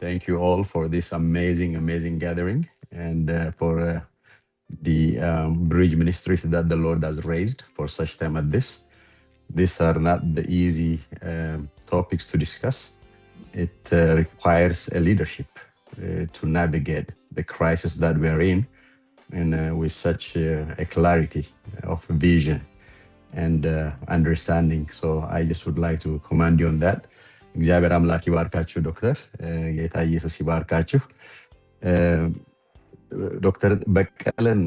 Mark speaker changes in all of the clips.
Speaker 1: Thank you all for this amazing, amazing gathering and for the bridge ministries that the Lord has raised for such time as this. These are not the easy topics to discuss. It requires a leadership to navigate the crisis that we are in, and with such a clarity of vision and understanding. So I just would like to commend you on that. እግዚአብሔር አምላክ ይባርካችሁ ዶክተር፣ ጌታ ኢየሱስ ይባርካችሁ። ዶክተር በቀለን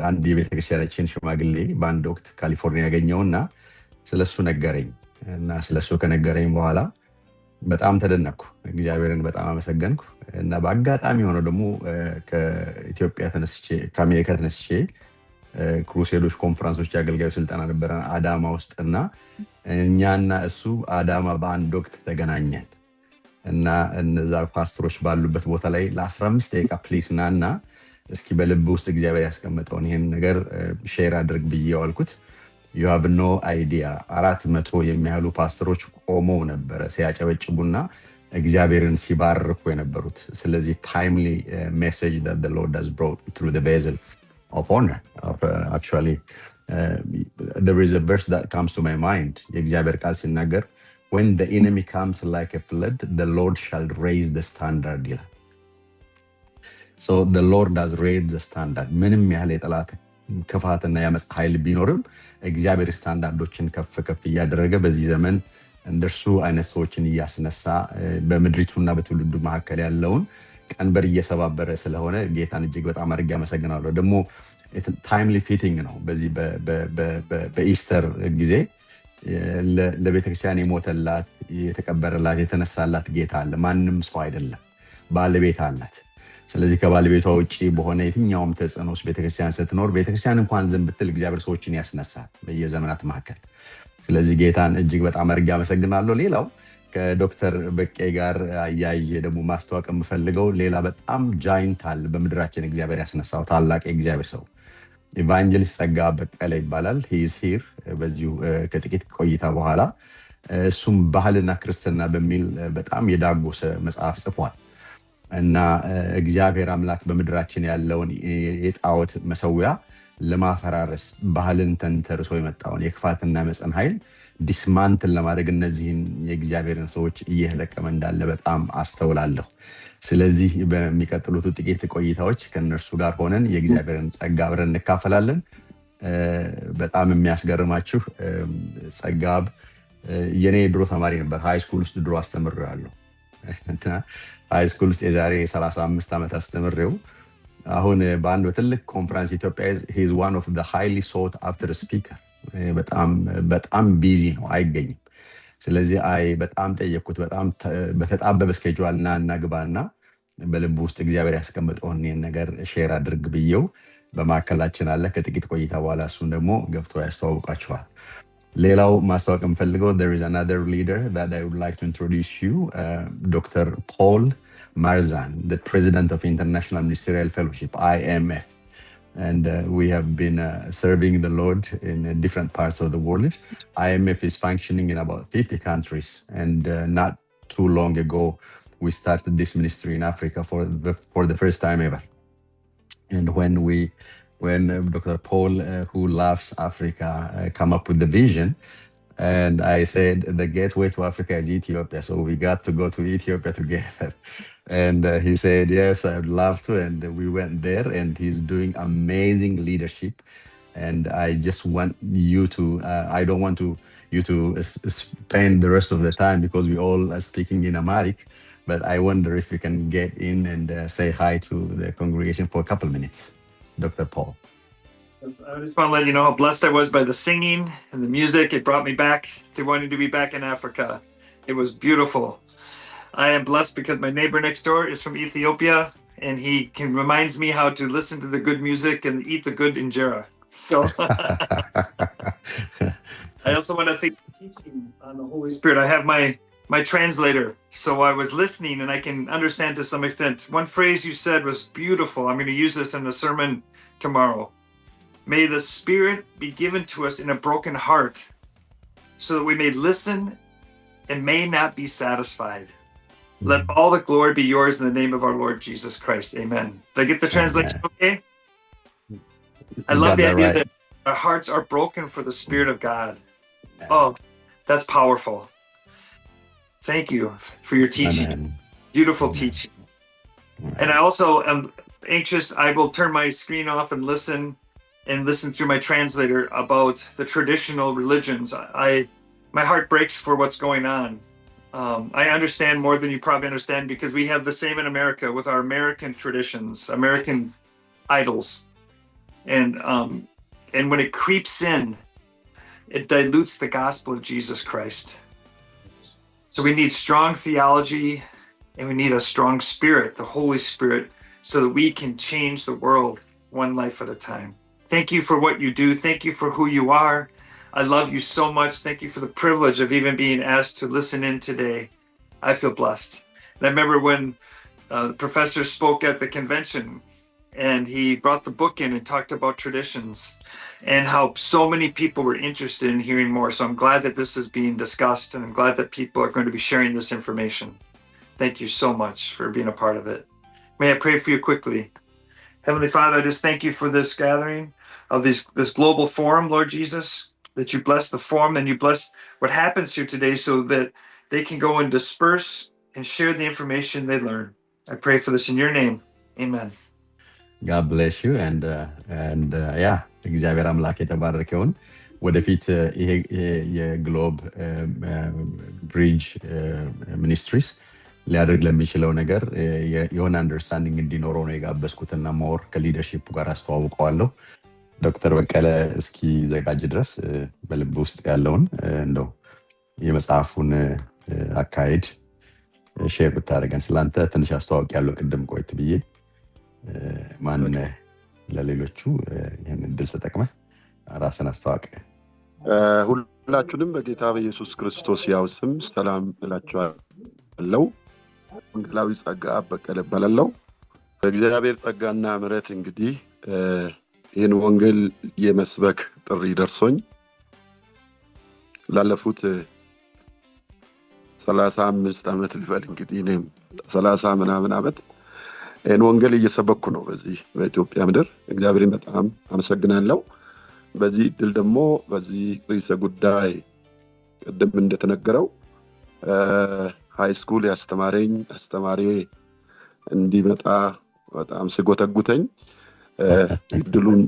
Speaker 1: አንድ የቤተክርስቲያናችን ሽማግሌ በአንድ ወቅት ካሊፎርኒያ ያገኘውና ስለሱ ነገረኝ እና ስለሱ ከነገረኝ በኋላ በጣም ተደነቅኩ። እግዚአብሔርን በጣም አመሰገንኩ እና በአጋጣሚ ሆኖ ደግሞ ከኢትዮጵያ ተነስቼ፣ ከአሜሪካ ተነስቼ crusade ኦች፣ ኮንፈረንሶች፣ የአገልጋዩ ስልጠና ነበረ አዳማ ውስጥ እና እኛና እሱ አዳማ በአንድ ወቅት ተገናኘን እና እነዛ ፓስተሮች ባሉበት ቦታ ላይ ለ15 ደቂቃ please ና እና እስኪ በልብ ውስጥ እግዚአብሔር ያስቀመጠውን ይህን ነገር share አድርግ ብዬ አልኩት። You have no idea፣ 400 የሚያህሉ ፓስተሮች ቆመው ነበረ ሲያጨበጭቡና እግዚአብሔርን ሲባርኩ የነበሩት። ስለዚህ timely message that the Lord has brought through the vessel of honor of actually there is a verse that comes to my mind. የእግዚአብሔር ቃል ሲናገር "When the enemy comes like a flood, the Lord shall raise the standard" ይላል። So the Lord has raised the standard. ምንም ያህል የጠላት ክፋትና የአመፅ ኃይል ቢኖርም እግዚአብሔር ስታንዳርዶችን ከፍ ከፍ እያደረገ በዚህ ዘመን እንደርሱ አይነት ሰዎችን እያስነሳ በምድሪቱና በትውልዱ መካከል ያለውን ቀንበር እየሰባበረ ስለሆነ ጌታን እጅግ በጣም አድርጌ አመሰግናለሁ። ደግሞ timely fitting ነው። በዚህ በ Easter ጊዜ ለቤተክርስቲያን የሞተላት፣ የተቀበረላት፣ የተነሳላት ጌታ አለ። ማንም ሰው አይደለም፣ ባለቤት አላት። ስለዚህ ከባለቤቷ ውጭ በሆነ የትኛውም ተጽዕኖ ውስጥ ቤተክርስቲያን ስትኖር ቤተክርስቲያን እንኳን ዝም ብትል እግዚአብሔር ሰዎችን ያስነሳል በየዘመናት መካከል። ስለዚህ ጌታን እጅግ በጣም አድርጌ አመሰግናለሁ። ሌላው ከዶክተር በቄ ጋር አያይዤ ደግሞ ማስተዋወቅ የምፈልገው ሌላ በጣም giant አለ በምድራችን እግዚአብሔር ያስነሳው ታላቅ የእግዚአብሔር ሰው፣ Evangelist ጸጋ በቀለ ይባላል። He's here። በዚሁ ከጥቂት ቆይታ በኋላ እሱም ባህልና ክርስትና በሚል በጣም የዳጎሰ መጽሐፍ ጽፏል እና እግዚአብሔር አምላክ በምድራችን ያለውን የጣዖት መሰዊያ ለማፈራረስ ባህልን ተንተርሶ የመጣውን የክፋትና የአመፅን ኃይል dismantle ለማድረግ እነዚህን የእግዚአብሔርን ሰዎች እየለቀመ እንዳለ በጣም አስተውላለሁ። ስለዚህ በሚቀጥሉት ጥቂት ቆይታዎች ከእነርሱ ጋር ሆነን የእግዚአብሔርን ጸጋ አብረን እንካፈላለን። በጣም የሚያስገርማችሁ ጸጋብ የኔ የድሮ ተማሪ ነበር። High school ውስጥ ድሮ አስተምሬዋለሁ። High school ውስጥ የዛሬ 35 ዓመት አስተምሬው አሁን በአንድ በትልቅ ኮንፈረንስ ኢትዮጵያ he's one of highly sought after speaker። በጣም በጣም busy ነው፣ አይገኝም። ስለዚህ አይ በጣም ጠየቅኩት። በጣም በተጣበበ schedule ና እናግባና በልቡ ውስጥ እግዚአብሔር ያስቀመጠውን ይህን ነገር share አድርግ ብዬው በማዕከላችን አለ። ከጥቂት ቆይታ በኋላ እሱን ደግሞ ገብቶ ያስተዋውቃችኋል። ሌላው ማስተዋወቅ የምፈልገው there is another leader that I would like to introduce you, Dr. Paul Marzan, the president of International Ministerial Fellowship, IMF, and we have been serving the Lord in different parts of the world. IMF is functioning in about 50 countries, and not too long ago we started this ministry in Africa for the first time ever. And when Dr. Paul, who loves Africa, come up with the vision, and I said the gateway to Africa is Ethiopia, so we got to go to Ethiopia together. And he said, "Yes, I would love to." And we went there, and he's doing amazing leadership. And I just want you to, I don't want to you to spend the rest of the time because we all are speaking in Amharic, but I wonder if you can get in and say hi to the congregation for a couple minutes, Dr. Paul.
Speaker 2: I just want to let you know how blessed I was by the singing and the music. It brought me back to wanting to be back in Africa. It was beautiful. I am blessed because my neighbor next door is from Ethiopia and he can reminds me how to listen to the good music and eat the good injera. So I also want to thank the teaching on the Holy Spirit. I have my translator, so I was listening and I can understand to some extent. One phrase you said was beautiful. I'm going to use this in the sermon tomorrow. "May the Spirit be given to us in a broken heart so that we may listen and may not be satisfied." Let all the glory be yours in the name of our Lord Jesus Christ. Amen. Did I get the translation okay? I
Speaker 1: You
Speaker 2: love
Speaker 1: got
Speaker 2: the
Speaker 1: that
Speaker 2: idea
Speaker 1: right.
Speaker 2: that our hearts are broken for the Spirit of God. Oh, that's powerful. Thank you for your teaching.
Speaker 1: Amen.
Speaker 2: Beautiful
Speaker 1: Amen.
Speaker 2: teaching. And I also am anxious. I will turn my screen off and listen through my translator about the traditional religions. I my heart breaks for what's going on. I understand more than you probably understand because we have the same in America with our American traditions, American idols, and when it creeps in, it dilutes the gospel of Jesus Christ. So we need strong theology and we need a strong spirit, the Holy Spirit, so that we can change the world one life at a time. Thank you for what you do. Thank you for who you are. I love you so much. Thank you for the privilege of even being asked to listen in today. I feel blessed. And I remember when the professor spoke at the convention and he brought the book in and talked about traditions and how so many people were interested in hearing more. So I'm glad that this is being discussed and I'm glad that people are going to be sharing this information. Thank you so much for being a part of it. May I pray for you quickly? Heavenly Father, I just thank you for this gathering of this global forum, Lord Jesus, that you bless the forum and you bless what happens here today so that they can go and disperse and share the information they learn. I pray for this in your name. Amen.
Speaker 1: God bless you and yeah, እግዚአብሔር አምላክ የተባረከ ይሁን። ወደፊት ይሄ የ Globe Bridge Ministries ሊያደርግ ለሚችለው ነገር የሆነ understanding እንዲኖረው ነው የጋበዝኩትና more ከ leadership ጋር አስተዋውቀዋለሁ። ዶክተር በቀለ እስኪዘጋጅ ድረስ በልብ ውስጥ ያለውን እንደው የመጽሐፉን አካሄድ share ብታደርገን። ስለአንተ ትንሽ አስተዋውቅ ያለው ቅድም ቆይት ብዬ ማን ለሌሎቹ ይህን እድል ተጠቅመህ ራስን አስተዋውቅ።
Speaker 3: ሁላችሁንም በጌታ በኢየሱስ ክርስቶስ ያው ስም ሰላም እላችኋለሁ። ወንጌላዊ ጸጋአብ በቀለ እባላለሁ። በእግዚአብሔር ጸጋና ምሕረት እንግዲህ ይህን ወንጌል የመስበክ ጥሪ ደርሶኝ ላለፉት 35 ዓመት ልበል እንግዲህ እኔም 30 ምናምን ዓመት ይህን ወንጌል እየሰበኩ ነው በዚህ በኢትዮጵያ ምድር። እግዚአብሔርን በጣም አመሰግናለሁ። በዚህ እድል ደግሞ በዚህ ርዕሰ ጉዳይ ቅድም እንደተነገረው high school ያስተማረኝ አስተማሪ እንዲመጣ በጣም ሲጎተጉተኝ እድሉን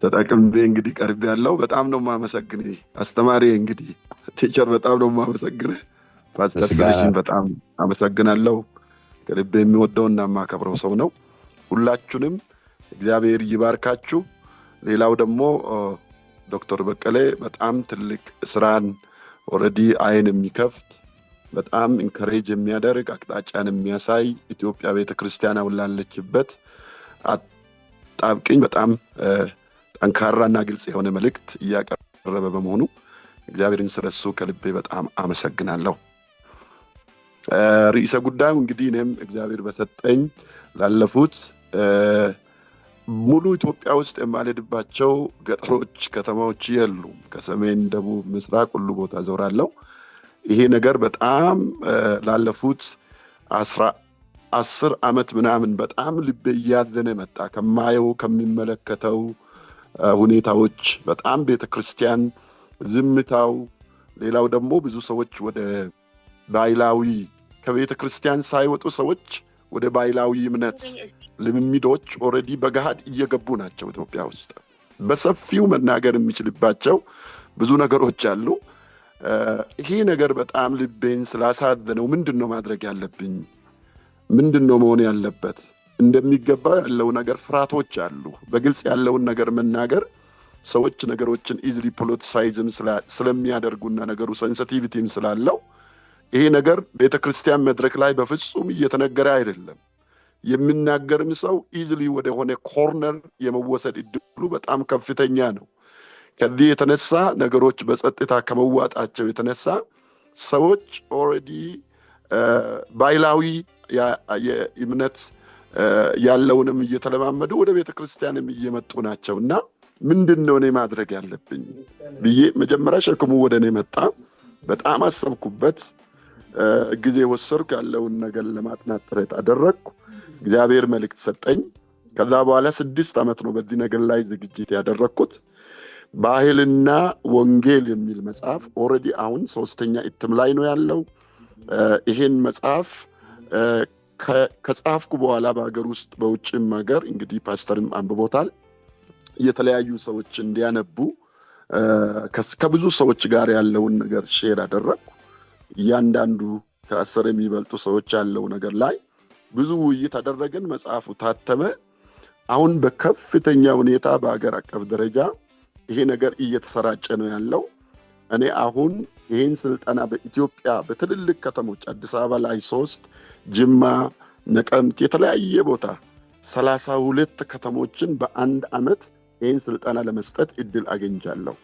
Speaker 3: ተጠቅሜ እንግዲህ ቀርቤያለሁ። በጣም ነው የማመሰግንህ አስተማሪ፣ እንግዲህ teacher፣ በጣም ነው የማመሰግንህ። ፓስተር ስለሽን በጣም አመሰግናለሁ። ከልቤ የምወደውና የማከብረው ሰው ነው። ሁላችሁንም እግዚአብሔር ይባርካችሁ። ሌላው ደግሞ ዶክተር በቀለ በጣም ትልቅ ስራን already አይን የሚከፍት፣ በጣም encourage የሚያደርግ፣ አቅጣጫን የሚያሳይ፣ ኢትዮጵያ ቤተክርስቲያን አሁን ላለችበት አጣብቅኝ በጣም ጠንካራና ግልጽ የሆነ መልእክት እያቀረበ በመሆኑ እግዚአብሔርን ስለሱ ከልቤ በጣም አመሰግናለሁ። ርዕሰ ጉዳዩ እንግዲህ እኔም እግዚአብሔር በሰጠኝ ላለፉት ሙሉ ኢትዮጵያ ውስጥ የማልሄድባቸው ገጠሮች፣ ከተማዎች የሉም። ከሰሜን፣ ደቡብ፣ ምስራቅ ሁሉ ቦታ ዞራለሁ። ይሄ ነገር በጣም ላለፉት 10 ዓመት ምናምን በጣም ልቤ እያዘነ መጣ። ከማየው ከሚመለከተው ሁኔታዎች በጣም ቤተክርስቲያን ዝምታው፣ ሌላው ደግሞ ብዙ ሰዎች ወደ ባህላዊ ከቤተ ክርስቲያን ሳይወጡ ሰዎች ወደ ባህላዊ እምነት ልምምዶች already በገሃድ እየገቡ ናቸው። ኢትዮጵያ ውስጥ በሰፊው መናገር የሚችልባቸው ብዙ ነገሮች አሉ። ይሄ ነገር በጣም ልቤን ስላሳዘነው ምንድን ነው ማድረግ ያለብኝ? ምንድን ነው መሆን ያለበት? እንደሚገባው ያለው ነገር ፍርሃቶች አሉ። በግልጽ ያለውን ነገር መናገር ሰዎች ነገሮችን easily politicize ም ስለሚያደርጉና ነገሩ sensitivity ም ስላለው ይሄ ነገር ቤተክርስቲያን መድረክ ላይ በፍጹም እየተነገረ አይደለም። የሚናገርም ሰው easily ወደሆነ corner የመወሰድ እድሉ በጣም ከፍተኛ ነው። ከዚህ የተነሳ ነገሮች በጸጥታ ከመዋጣቸው የተነሳ ሰዎች already ባህላዊ የእምነት ያለውንም እየተለማመዱ ወደ ቤተ ክርስቲያንም እየመጡ ናቸው እና ምንድን ነው እኔ ማድረግ ያለብኝ ብዬ መጀመሪያ ሸክሙ ወደ እኔ መጣ። በጣም አሰብኩበት። ጊዜ ወሰድኩ። ያለውን ነገር ለማጥናት ጥረት አደረግኩ። እግዚአብሔር መልእክት ሰጠኝ። ከዛ በኋላ 6 ዓመት ነው በዚህ ነገር ላይ ዝግጅት ያደረግኩት። ባህልና ወንጌል የሚል መጽሐፍ already አሁን ሶስተኛ እትም ላይ ነው ያለው። ይሄን መጽሐፍ ከጻፍኩ በኋላ በሀገር ውስጥ በውጭም ሀገር እንግዲህ ፓስተርም አንብቦታል። የተለያዩ ሰዎች እንዲያነቡ ከብዙ ሰዎች ጋር ያለውን ነገር share አደረግኩ። እያንዳንዱ ከ10 የሚበልጡ ሰዎች ያለው ነገር ላይ ብዙ ውይይት አደረግን። መጽሐፉ ታተመ። አሁን በከፍተኛ ሁኔታ በሀገር አቀፍ ደረጃ ይሄ ነገር እየተሰራጨ ነው ያለው። እኔ አሁን ይህን ስልጠና በኢትዮጵያ በትልልቅ ከተሞች አዲስ አበባ ላይ ሶስት፣ ጅማ፣ ነቀምት፣ የተለያየ ቦታ 32 ከተሞችን በአንድ ዓመት ይህን ስልጠና ለመስጠት እድል አግኝቻለሁ።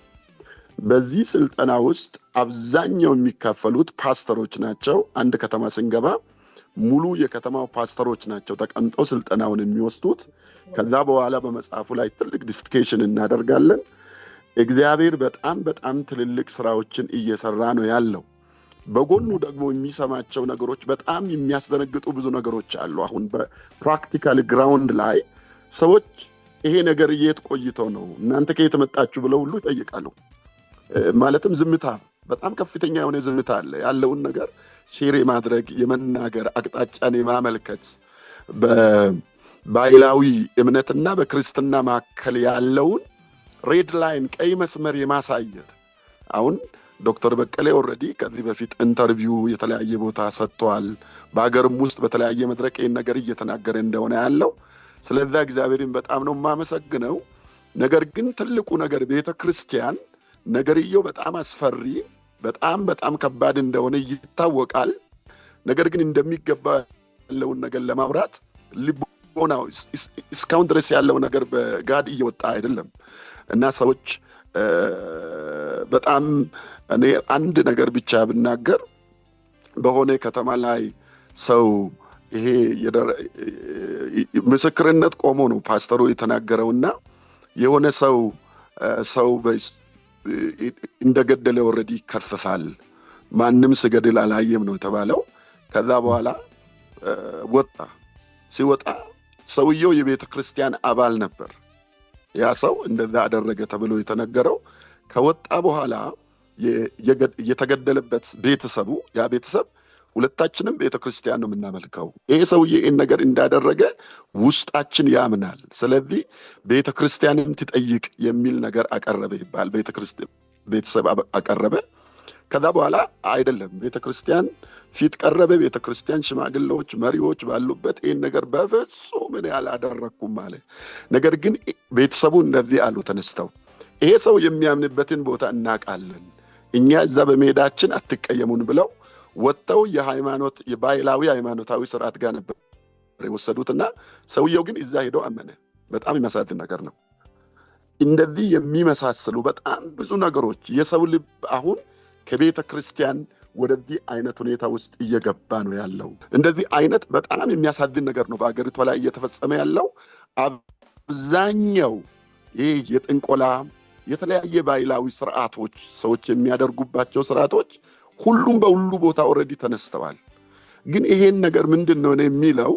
Speaker 3: በዚህ ስልጠና ውስጥ አብዛኛው የሚካፈሉት ፓስተሮች ናቸው። አንድ ከተማ ስንገባ ሙሉ የከተማው ፓስተሮች ናቸው ተቀምጠው ስልጠናውን የሚወስዱት። ከዛ በኋላ በመጽሐፉ ላይ ትልቅ discussion እናደርጋለን። እግዚአብሔር በጣም በጣም ትልልቅ ስራዎችን እየሰራ ነው ያለው። በጎኑ ደግሞ የሚሰማቸው ነገሮች በጣም የሚያስደነግጡ ብዙ ነገሮች አሉ። አሁን በ practical ground ላይ ሰዎች ይሄ ነገር የት ቆይቶ ነው፣ እናንተ ከየት መጣችሁ ብለው ሁሉ ይጠይቃሉ። ማለትም ዝምታ፣ በጣም ከፍተኛ የሆነ ዝምታ አለ። ያለውን ነገር share የማድረግ፣ የመናገር፣ አቅጣጫን የማመልከት፣ በባህላዊ እምነትና በክርስትና መካከል ያለውን red line፣ ቀይ መስመር የማሳየት። አሁን ዶክተር በቀለ already ከዚህ በፊት interview የተለያየ ቦታ ሰጥተዋል። በሀገርም ውስጥ በተለያየ መድረክ ይህን ነገር እየተናገረ እንደሆነ ያለው፣ ስለዛ እግዚአብሔርን በጣም ነው የማመሰግነው። ነገር ግን ትልቁ ነገር ቤተ ክርስቲያን ነገርየው በጣም አስፈሪ፣ በጣም በጣም ከባድ እንደሆነ ይታወቃል። ነገር ግን እንደሚገባ ያለውን ነገር ለማውራት ልቦናው እስካሁን ድረስ ያለው ነገር በጋድ እየወጣ አይደለም። እና ሰዎች በጣም እኔ አንድ ነገር ብቻ ብናገር፣ በሆነ ከተማ ላይ ሰው ይሄ ምስክርነት ቆሞ ነው ፓስተሩ የተናገረውና የሆነ ሰው እንደገደለ already ይከሰሳል። ማንም ስገድል አላየም ነው የተባለው። ከዛ በኋላ ወጣ። ሲወጣ ሰውየው የቤተ ክርስቲያን አባል ነበር። ያ ሰው እንደዛ አደረገ ተብሎ የተነገረው ከወጣ በኋላ የተገደለበት ቤተሰቡ፣ ያ ቤተሰብ ሁለታችንም ቤተ ክርስቲያን ነው የምናመልከው። ይሄ ሰውዬ ይህን ነገር እንዳደረገ ውስጣችን ያምናል። ስለዚህ ቤተ ክርስቲያንም ትጠይቅ የሚል ነገር አቀረበ ይባል ቤተሰብ አቀረበ። ከዛ በኋላ አይደለም፣ ቤተ ክርስቲያን ፊት ቀረበ። ቤተ ክርስቲያን ሽማግሌዎች፣ መሪዎች ባሉበት ይህን ነገር በፍጹም እኔ አላደረግኩም አለ። ነገር ግን ቤተሰቡ እንደዚህ አሉ ተነስተው፣ ይሄ ሰው የሚያምንበትን ቦታ እናውቃለን፣ እኛ እዛ በመሄዳችን አትቀየሙን ብለው ወጥተው የሃይማኖት የባህላዊ ሃይማኖታዊ ስርዓት ጋር ነበር የወሰዱትና ሰውየው ግን እዛ ሄዶ አመነ። በጣም የሚያሳዝን ነገር ነው። እንደዚህ የሚመሳሰሉ በጣም ብዙ ነገሮች የሰው ልብ አሁን ከቤተ ክርስቲያን ወደዚህ አይነት ሁኔታ ውስጥ እየገባ ነው ያለው። እንደዚህ አይነት በጣም የሚያሳዝን ነገር ነው በአገሪቷ ላይ እየተፈጸመ ያለው። አብዛኛው ይህ የጥንቆላ የተለያየ ባህላዊ ስርዓቶች፣ ሰዎች የሚያደርጉባቸው ስርዓቶች ሁሉም በሁሉ ቦታ already ተነስተዋል። ግን ይሄን ነገር ምንድን ነው የሚለው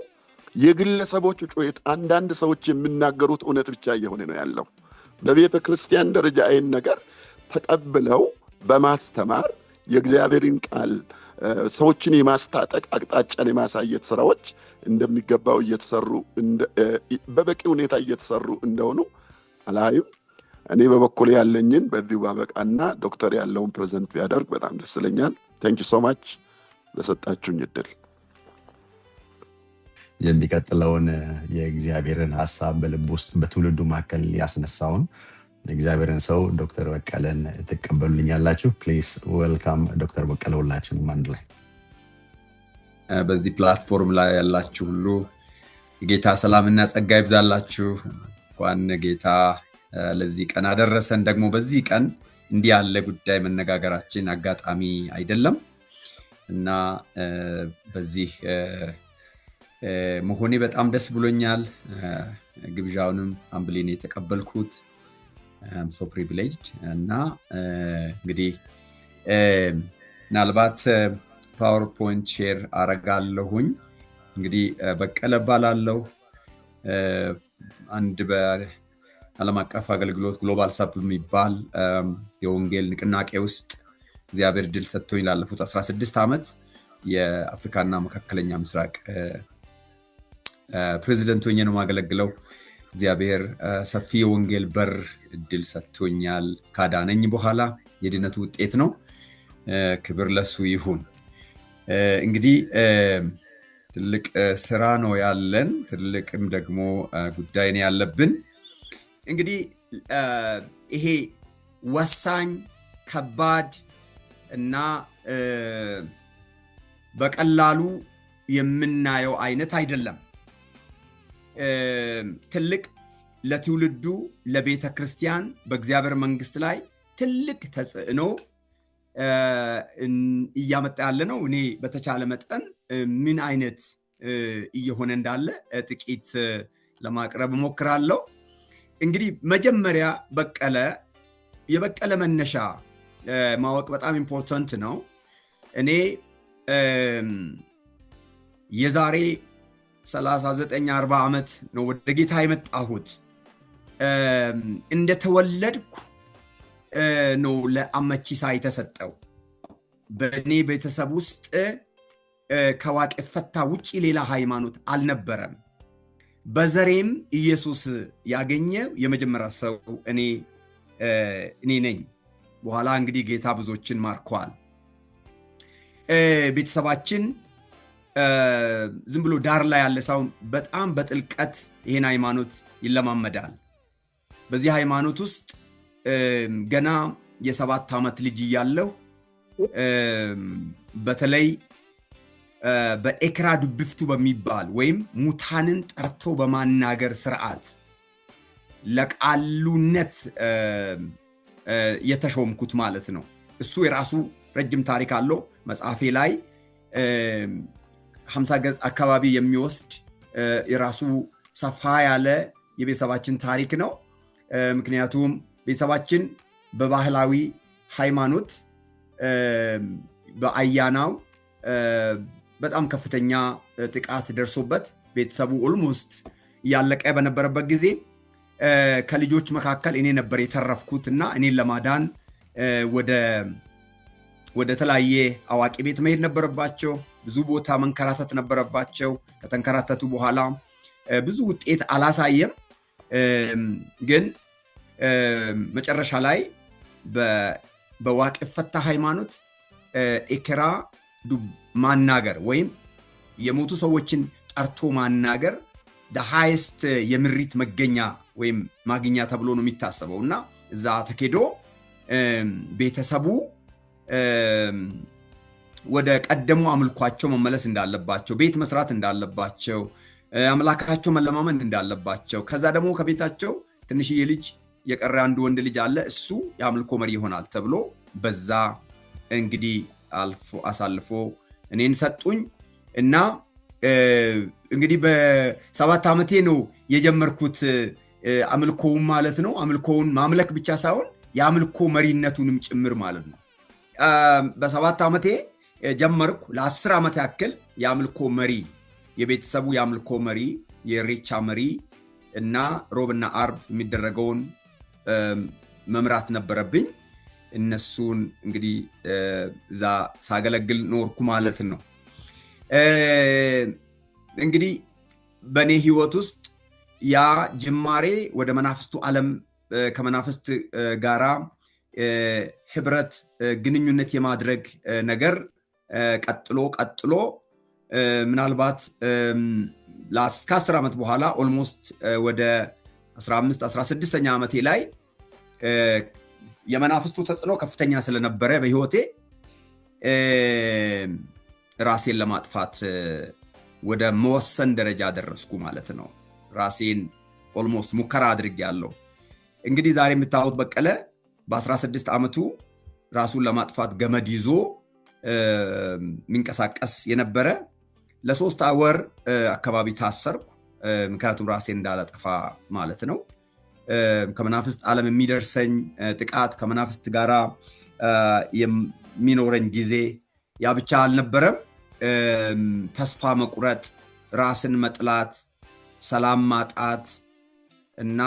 Speaker 3: የግለሰቦች ጩኸት፣ አንዳንድ ሰዎች የሚናገሩት እውነት ብቻ እየሆነ ነው ያለው። በቤተ ክርስቲያን ደረጃ ይህን ነገር ተቀብለው በማስተማር የእግዚአብሔርን ቃል ሰዎችን የማስታጠቅ፣ አቅጣጫን የማሳየት ስራዎች እንደሚገባው እየተሰሩ፣ በበቂ ሁኔታ እየተሰሩ እንደሆኑ አላይም። እኔ በበኩሌ ያለኝን በዚሁ ባበቃና ዶክተር ያለውን present ቢያደርግ በጣም ደስ ይለኛል። Thank you so much ለሰጣችሁኝ እድል።
Speaker 1: የሚቀጥለውን የእግዚአብሔርን ሀሳብ በልብ ውስጥ በትውልዱ መካከል ያስነሳውን የእግዚአብሔርን ሰው ዶክተር በቀለን ትቀበሉልኛላችሁ? Please welcome ዶክተር በቀለ፣ ሁላችንም አንድ ላይ።
Speaker 4: በዚህ platform ላይ ያላችሁ ሁሉ የጌታ ሰላምና ጸጋ ይብዛላችሁ። እንኳን ጌታ ለዚህ ቀን አደረሰን። ደግሞ በዚህ ቀን እንዲህ ያለ ጉዳይ መነጋገራችን አጋጣሚ አይደለም እና በዚህ መሆኔ በጣም ደስ ብሎኛል። ግብዣውንም humbly ነው የተቀበልኩት፣ so privileged። እና እንግዲህ ምናልባት PowerPoint share አረጋለሁኝ። እንግዲህ በቀለ እባላለሁ። አንድ በዓለም አቀፍ አገልግሎት Global SUP የሚባል የወንጌል ንቅናቄ ውስጥ እግዚአብሔር እድል ሰጥቶኝ ላለፉት 16 ዓመት የአፍሪካና መካከለኛ ምስራቅ ፕሬዚደንት ሆኜ ነው የማገለግለው። እግዚአብሔር ሰፊ የወንጌል በር እድል ሰጥቶኛል። ካዳነኝ በኋላ የድነቱ ውጤት ነው። ክብር ለሱ ይሁን። እንግዲህ ትልቅ ስራ ነው ያለን፣ ትልቅም ደግሞ ጉዳይ ነው ያለብን። እንግዲህ ይሄ ወሳኝ፣ ከባድ እና በቀላሉ የምናየው አይነት አይደለም። ትልቅ ለትውልዱ፣ ለቤተ ክርስቲያን፣ በእግዚአብሔር መንግስት ላይ ትልቅ ተጽዕኖ እያመጣ ያለ ነው። እኔ በተቻለ መጠን ምን አይነት እየሆነ እንዳለ ጥቂት ለማቅረብ እሞክራለሁ። እንግዲህ መጀመሪያ የበቀለ መነሻ ማወቅ በጣም important ነው። እኔ የዛሬ 39 40 ዓመት ነው ወደ ጌታ የመጣሁት። እንደተወለድኩ ነው ለአመቺሳ የተሰጠው። በእኔ ቤተሰብ ውስጥ ከዋቄፈታ ውጭ ሌላ ሃይማኖት አልነበረም። በዘሬም ኢየሱስ ያገኘ የመጀመሪያ ሰው እኔ ነኝ። በኋላ እንግዲህ ጌታ ብዙዎችን ማርኳል። ቤተሰባችን ዝም ብሎ ዳር ላይ ያለ ሳይሆን በጣም በጥልቀት ይህን ሃይማኖት ይለማመዳል። በዚህ ሃይማኖት ውስጥ ገና የ7 ዓመት ልጅ እያለሁ በተለይ በኤክራ ዱብፍቱ በሚባል ወይም ሙታንን ጠርቶ በማናገር ስርዓት ለቃሉነት የተሾምኩት ማለት ነው። እሱ የራሱ ረጅም ታሪክ አለው። መጽሐፌ ላይ 50 ገጽ አካባቢ የሚወስድ የራሱ ሰፋ ያለ የቤተሰባችን ታሪክ ነው። ምክንያቱም ቤተሰባችን በባህላዊ ሃይማኖት በአያናው በጣም ከፍተኛ ጥቃት ደርሶበት ቤተሰቡ almost እያለቀ በነበረበት ጊዜ ከልጆች መካከል እኔ ነበር የተረፍኩት እና እኔን ለማዳን ወደ ተለያየ አዋቂ ቤት መሄድ ነበረባቸው። ብዙ ቦታ መንከራተት ነበረባቸው። ከተንከራተቱ በኋላ ብዙ ውጤት አላሳየም። ግን መጨረሻ ላይ በዋቄፈታ ሃይማኖት ኤከራ ማናገር ወይም የሞቱ ሰዎችን ጠርቶ ማናገር the highest የምሪት መገኛ ወይም ማግኛ ተብሎ ነው የሚታሰበው እና እዛ ተኬዶ ቤተሰቡ ወደ ቀደሙ አምልኳቸው መመለስ እንዳለባቸው፣ ቤት መስራት እንዳለባቸው፣ አምላካቸው መለማመን እንዳለባቸው፣ ከዛ ደግሞ ከቤታቸው ትንሽዬ ልጅ የቀረ አንድ ወንድ ልጅ አለ፣ እሱ የአምልኮ መሪ ይሆናል ተብሎ በዛ እንግዲህ አሳልፎ እኔን ሰጡኝ እና እንግዲህ በ7 ዓመቴ ነው የጀመርኩት አምልኮውን ማለት ነው። አምልኮውን ማምለክ ብቻ ሳይሆን የአምልኮ መሪነቱንም ጭምር ማለት ነው። በ7 ዓመቴ ጀመርኩ። ለ10 ዓመት ያክል የአምልኮ መሪ፣ የቤተሰቡ የአምልኮ መሪ፣ የሬቻ መሪ እና ሮብና አርብ የሚደረገውን መምራት ነበረብኝ። እነሱን እንግዲህ እዛ ሳገለግል ኖርኩ ማለት ነው። እንግዲህ በእኔ ህይወት ውስጥ ያ ጅማሬ ወደ መናፍስቱ ዓለም ከመናፍስት ጋራ ህብረት ግንኙነት የማድረግ ነገር ቀጥሎ ቀጥሎ ምናልባት ከ10 ዓመት በኋላ almost ወደ 15 16ኛ ዓመቴ ላይ የመናፍስቱ ተጽዕኖ ከፍተኛ ስለነበረ በህይወቴ ራሴን ለማጥፋት ወደ መወሰን ደረጃ ደረስኩ ማለት ነው። ራሴን almost ሙከራ አድርጌያለሁ። እንግዲህ ዛሬ የምታዩት በቀለ በ16 ዓመቱ ራሱን ለማጥፋት ገመድ ይዞ የሚንቀሳቀስ የነበረ፣ ለ3 ወር አካባቢ ታሰርኩ። ምክንያቱም ራሴን እንዳላጠፋ ማለት ነው። ከመናፍስት ዓለም የሚደርሰኝ ጥቃት፣ ከመናፍስት ጋራ የሚኖረኝ ጊዜ ያ ብቻ አልነበረም። ተስፋ መቁረጥ፣ ራስን መጥላት፣ ሰላም ማጣት እና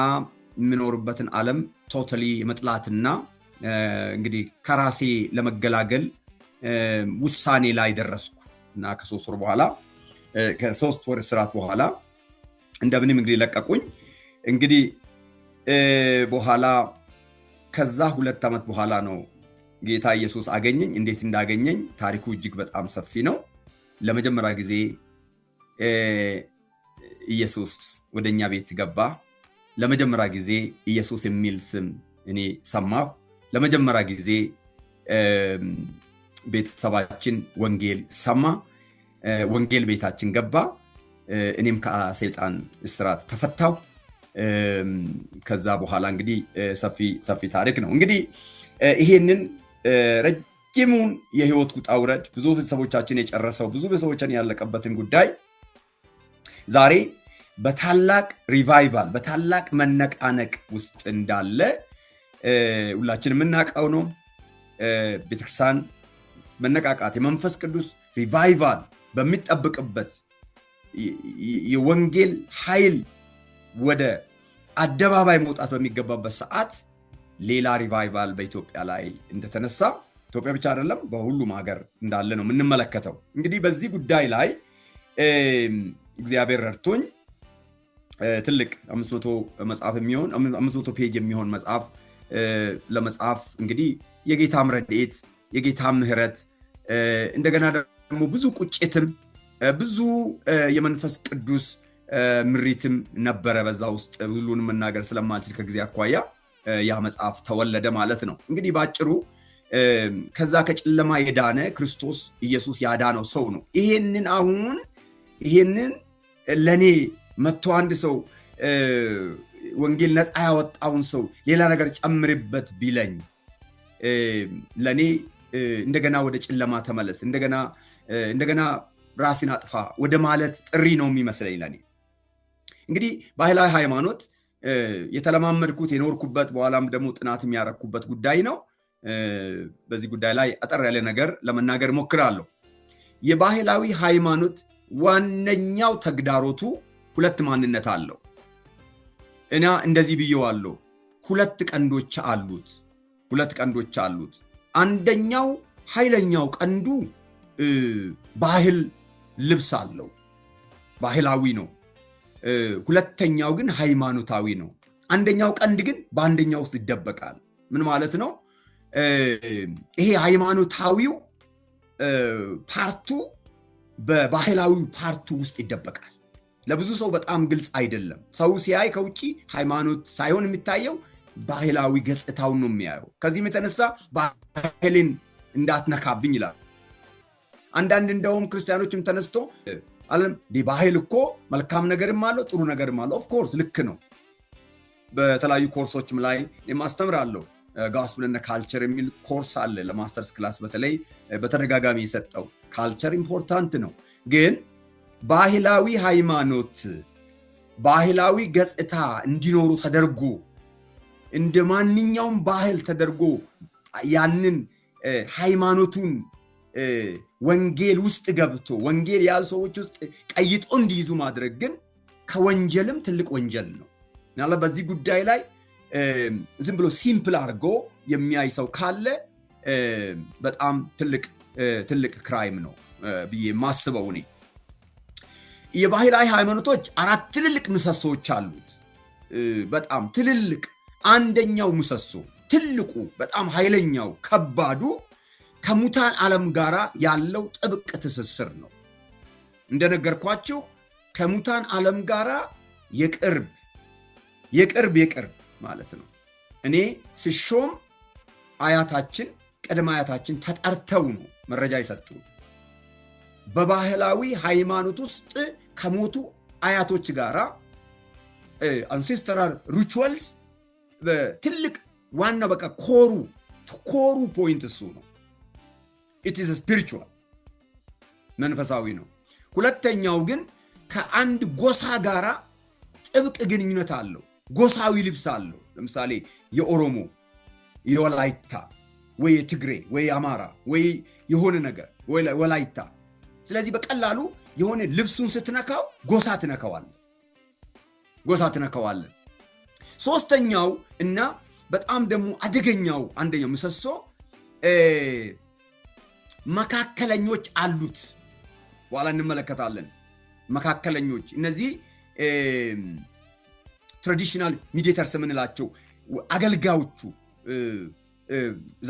Speaker 4: የምኖርበትን ዓለም totally የመጥላትና እንግዲህ ከራሴ ለመገላገል ውሳኔ ላይ ደረስኩ እና ከ3 ወር በኋላ፣ ከ3 ወር እስራት በኋላ እንደምንም እንግዲህ ለቀቁኝ። እንግዲህ በኋላ ከዛ 2 ዓመት በኋላ ነው ጌታ ኢየሱስ አገኘኝ። እንዴት እንዳገኘኝ ታሪኩ እጅግ በጣም ሰፊ ነው። ለመጀመሪያ ጊዜ ኢየሱስ ወደ እኛ ቤት ገባ። ለመጀመሪያ ጊዜ ኢየሱስ የሚል ስም እኔ ሰማሁ። ለመጀመሪያ ጊዜ ቤተሰባችን ወንጌል ሰማ። ወንጌል ቤታችን ገባ። እኔም ከሰይጣን እስራት ተፈታሁ። ከዛ በኋላ እንግዲህ ሰፊ ሰፊ ታሪክ ነው። እንግዲህ ይሄንን ረጅሙን የህይወት ውጣ ውረድ፣ ብዙ ቤተሰቦቻችን የጨረሰው፣ ብዙ ቤተሰቦችን ያለቀበትን ጉዳይ ዛሬ በታላቅ revival፣ በታላቅ መነቃነቅ ውስጥ እንዳለ ሁላችን የምናውቀው ነው። ቤተክርስቲያን መነቃቃት፣ የመንፈስ ቅዱስ revival በሚጠብቅበት፣ የወንጌል ኃይል ወደ አደባባይ መውጣት በሚገባበት ሰዓት ሌላ revival በኢትዮጵያ ላይ እንደተነሳ፣ ኢትዮጵያ ብቻ አይደለም፣ በሁሉም ሀገር እንዳለ ነው የምንመለከተው። እንግዲህ በዚህ ጉዳይ ላይ እግዚአብሔር ረድቶኝ ትልቅ 500 መጽሐፍ የሚሆን፣ 500 page የሚሆን መጽሐፍ ለመጻፍ እንግዲህ የጌታም ረድኤት፣ የጌታ ምሕረት፣ እንደገና ደግሞ ብዙ ቁጭትም፣ ብዙ የመንፈስ ቅዱስ ምሪትም ነበረ በዛ ውስጥ። ሁሉንም መናገር ስለማልችል ከጊዜ አኳያ ያ መጽሐፍ ተወለደ ማለት ነው። እንግዲህ በአጭሩ ከዛ ከጨለማ የዳነ፣ ክርስቶስ ኢየሱስ ያዳነው ሰው ነው። ይሄንን አሁን ይሄንን ለእኔ መጥቶ አንድ ሰው ወንጌል ነፃ ያወጣውን ሰው ሌላ ነገር ጨምርበት ቢለኝ ለእኔ እንደገና ወደ ጨለማ ተመለስ፣ እንደገና ራስን አጥፋ ወደ ማለት ጥሪ ነው የሚመስለኝ ለእኔ። እንግዲህ ባህላዊ ሃይማኖት የተለማመድኩት፣ የኖርኩበት፣ በኋላም ደግሞ ጥናት የሚያረኩበት ጉዳይ ነው። በዚህ ጉዳይ ላይ አጠር ያለ ነገር ለመናገር እሞክራለሁ። የባህላዊ ሃይማኖት ዋነኛው ተግዳሮቱ ሁለት ማንነት አለው እና እንደዚህ ብየዋለሁ። ሁለት ቀንዶች አሉት። ሁለት ቀንዶች አሉት። አንደኛው ኃይለኛው ቀንዱ ባህል ልብስ አለው፣ ባህላዊ ነው። ሁለተኛው ግን ሃይማኖታዊ ነው። አንደኛው ቀንድ ግን በአንደኛው ውስጥ ይደበቃል። ምን ማለት ነው? ይሄ ሃይማኖታዊው part ኡ በባህላዊው part ኡ ውስጥ ይደበቃል። ለብዙ ሰው በጣም ግልጽ አይደለም። ሰው ሲያይ ከውጭ ሃይማኖት ሳይሆን የሚታየው ባህላዊ ገጽታውን ነው የሚያየው። ከዚህም የተነሳ ባህልን እንዳትነካብኝ ይላል። አንዳንድ እንደውም ክርስቲያኖችም ተነስቶ አለም ባህል እኮ መልካም ነገርም አለው፣ ጥሩ ነገርም አለው። Of course ልክ ነው። በተለያዩ ኮርሶችም ላይ አስተምራለሁ። Gospel እና culture የሚል ኮርስ አለ ለ masters class በተለይ በተደጋጋሚ የሰጠው። Culture important ነው፣ ግን ባህላዊ ሃይማኖት ባህላዊ ገጽታ እንዲኖሩ ተደርጎ፣ እንደ ማንኛውም ባህል ተደርጎ ያንን ሃይማኖቱን ወንጌል ውስጥ ገብቶ ወንጌል የያዙ ሰዎች ውስጥ ቀይጦ እንዲይዙ ማድረግ ግን ከወንጀልም ትልቅ ወንጀል ነው። ምናልባት በዚህ ጉዳይ ላይ ዝም ብሎ simple አድርጎ የሚያይ ሰው ካለ በጣም ትልቅ ትልቅ crime ነው ብዬ ማስበው እኔ። የባህላዊ ሃይማኖቶች አራት ትልልቅ ምሰሶዎች አሉት። በጣም ትልልቅ። አንደኛው ምሰሶ፣ ትልቁ፣ በጣም ኃይለኛው፣ ከባዱ ከሙታን ዓለም ጋር ያለው ጥብቅ ትስስር ነው። እንደነገርኳችሁ ከሙታን ዓለም ጋር የቅርብ የቅርብ የቅርብ ማለት ነው። እኔ ስሾም አያታችን፣ ቅድመ አያታችን ተጠርተው ነው መረጃ የሰጡ። በባህላዊ ሃይማኖት ውስጥ ከሞቱ አያቶች ጋራ ancestral rituals ትልቅ ዋናው በቃ core ኡ point እሱ ነው። It is spiritual፣ መንፈሳዊ ነው። ሁለተኛው ግን ከአንድ ጎሳ ጋራ ጥብቅ ግንኙነት አለው። ጎሳዊ ልብስ አለው። ለምሳሌ የኦሮሞ፣ የወላይታ ወይ የትግሬ ወይ አማራ ወይ የሆነ ነገር ወላይታ። ስለዚህ በቀላሉ የሆነ ልብሱን ስትነካው ጎሳ ትነካዋለህ፣ ጎሳ ትነካዋለህ። ሶስተኛው እና በጣም ደግሞ አደገኛው አንደኛው ምሰሶ መካከለኞች አሉት። በኋላ እንመለከታለን። መካከለኞች እነዚህ traditional mediators የምንላቸው አገልጋዮቹ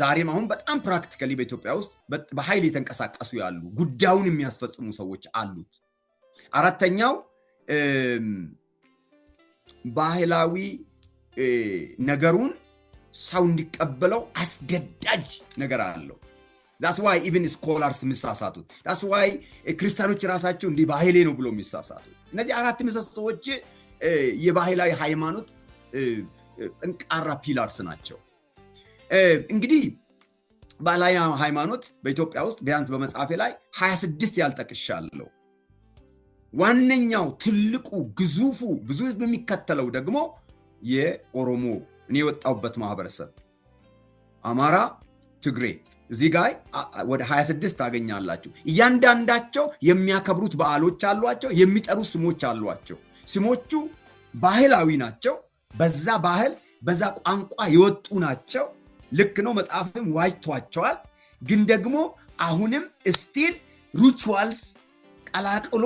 Speaker 4: ዛሬም አሁን በጣም practically በኢትዮጵያ ውስጥ በኃይል የተንቀሳቀሱ ያሉ፣ ጉዳዩን የሚያስፈጽሙ ሰዎች አሉት። አራተኛው ባህላዊ ነገሩን ሰው እንዲቀበለው አስገዳጅ ነገር አለው። That's why even scholars የሚሳሳቱት፣ that's why ክርስቲያኖች ራሳቸው እንዲህ ባህሌ ነው ብሎ የሚሳሳቱት። እነዚህ አራት ምሰሶዎች የባህላዊ ሃይማኖት ጠንካራ pillars ናቸው። እንግዲህ ባህላዊ ሃይማኖት በኢትዮጵያ ውስጥ ቢያንስ በመጽሐፌ ላይ 26 ያህል ጠቅሻለሁ። ዋነኛው፣ ትልቁ፣ ግዙፉ፣ ብዙ ህዝብ የሚከተለው ደግሞ የኦሮሞ፣ እኔ የወጣሁበት ማህበረሰብ፣ አማራ፣ ትግሬ፣ እዚህ ጋር ወደ 26 ታገኛላችሁ። እያንዳንዳቸው የሚያከብሩት በዓሎች አሏቸው፣ የሚጠሩ ስሞች አሏቸው። ስሞቹ ባህላዊ ናቸው። በዛ ባህል በዛ ቋንቋ የወጡ ናቸው። ልክ ነው። መጽሐፍም ዋጅቷቸዋል። ግን ደግሞ አሁንም still rituals ቀላቅሎ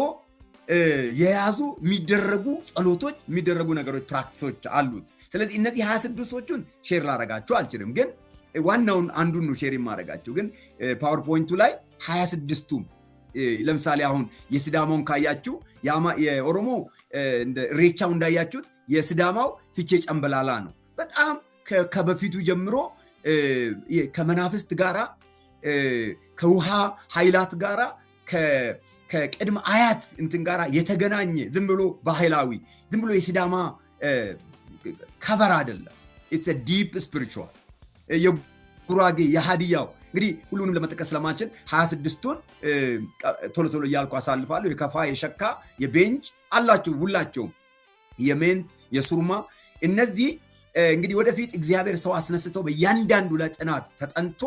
Speaker 4: የያዙ የሚደረጉ ጸሎቶች፣ የሚደረጉ ነገሮች፣ practice ኦች አሉት። ስለዚህ እነዚህ 26ቶቹን share ላረጋችሁ አልችልም፣ ግን ዋናውን አንዱን ነው share የማደርጋችሁ። ግን PowerPoint ኡ ላይ 26ቱም፣ ለምሳሌ አሁን የሲዳማውን ካያችሁ፣ የኦሮሞ ኢሬቻው እንዳያችሁት የሲዳማው ፊቼ ጨምበላላ ነው። በጣም ከበፊቱ ጀምሮ ከመናፍስት ጋራ፣ ከውሃ ኃይላት ጋራ፣ ከቅድመ አያት እንትን ጋራ የተገናኘ ዝም ብሎ ባህላዊ፣ ዝም ብሎ የሲዳማ cover አይደለም። It's deep spiritual። የጉራጌ፣ የሃዲያው፣ እንግዲህ ሁሉንም ለመጥቀስ ስለማልችል 26ቱን ቶሎ ቶሎ እያልኩ አሳልፋለሁ። የከፋ፣ የሸካ፣ የቤንች አላችሁ ሁላቸውም፣ የሜንት፣ የሱርማ፣ እነዚህ እንግዲህ ወደፊት እግዚአብሔር ሰው አስነስተው በእያንዳንዱ ላይ ጥናት ተጠንቶ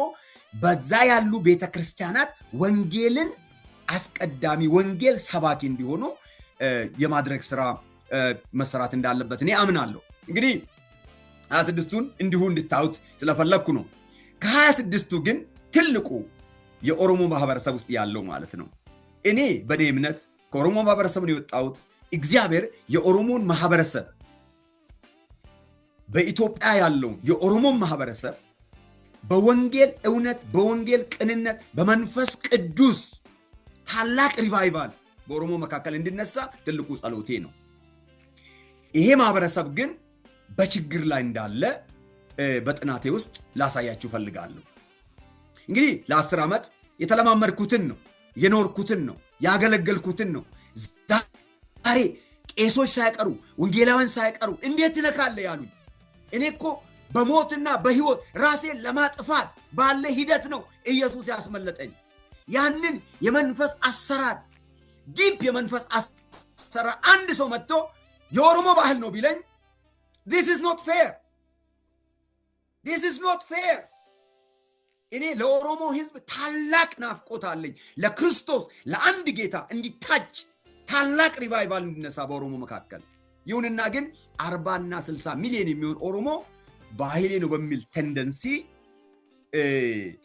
Speaker 4: በዛ ያሉ ቤተክርስቲያናት ወንጌልን አስቀዳሚ፣ ወንጌል ሰባኪ እንዲሆኑ የማድረግ ስራ መሰራት እንዳለበት እኔ አምናለሁ። እንግዲህ 26ቱን እንዲሁ እንድታዩት ስለፈለግኩ ነው። ከ26ቱ ግን ትልቁ የኦሮሞ ማህበረሰብ ውስጥ ያለው ማለት ነው። እኔ በእኔ እምነት ከኦሮሞ ማህበረሰብ ነው የወጣሁት። እግዚአብሔር የኦሮሞን ማህበረሰብ፣ በኢትዮጵያ ያለውን የኦሮሞን ማህበረሰብ በወንጌል እውነት፣ በወንጌል ቅንነት፣ በመንፈስ ቅዱስ ታላቅ revival በኦሮሞ መካከል እንዲነሳ ትልቁ ጸሎቴ ነው። ይሄ ማህበረሰብ ግን በችግር ላይ እንዳለ በጥናቴ ውስጥ ላሳያችሁ እፈልጋለሁ። እንግዲህ ለ10 ዓመት የተለማመድኩትን ነው፣ የኖርኩትን ነው፣ ያገለገልኩትን ነው። ዛሬ ቄሶች ሳይቀሩ፣ ወንጌላውያን ሳይቀሩ እንዴት ትነካለህ ያሉኝ። እኔ እኮ በሞትና በህይወት ራሴን ለማጥፋት ባለ ሂደት ነው ኢየሱስ ያስመለጠኝ። ያንን የመንፈስ አሰራር፣ deep የመንፈስ አሰራር አንድ ሰው መጥቶ የኦሮሞ ባህል ነው ቢለኝ this is not fair, this is not fair። እኔ ለኦሮሞ ህዝብ ታላቅ ናፍቆት አለኝ። ለክርስቶስ፣ ለአንድ ጌታ እንዲታጭ፣ ታላቅ revival እንዲነሳ በኦሮሞ መካከል። ይሁንና ግን 40ና 60 ሚሊዮን የሚሆን ኦሮሞ ባህሌ ነው በሚል tendency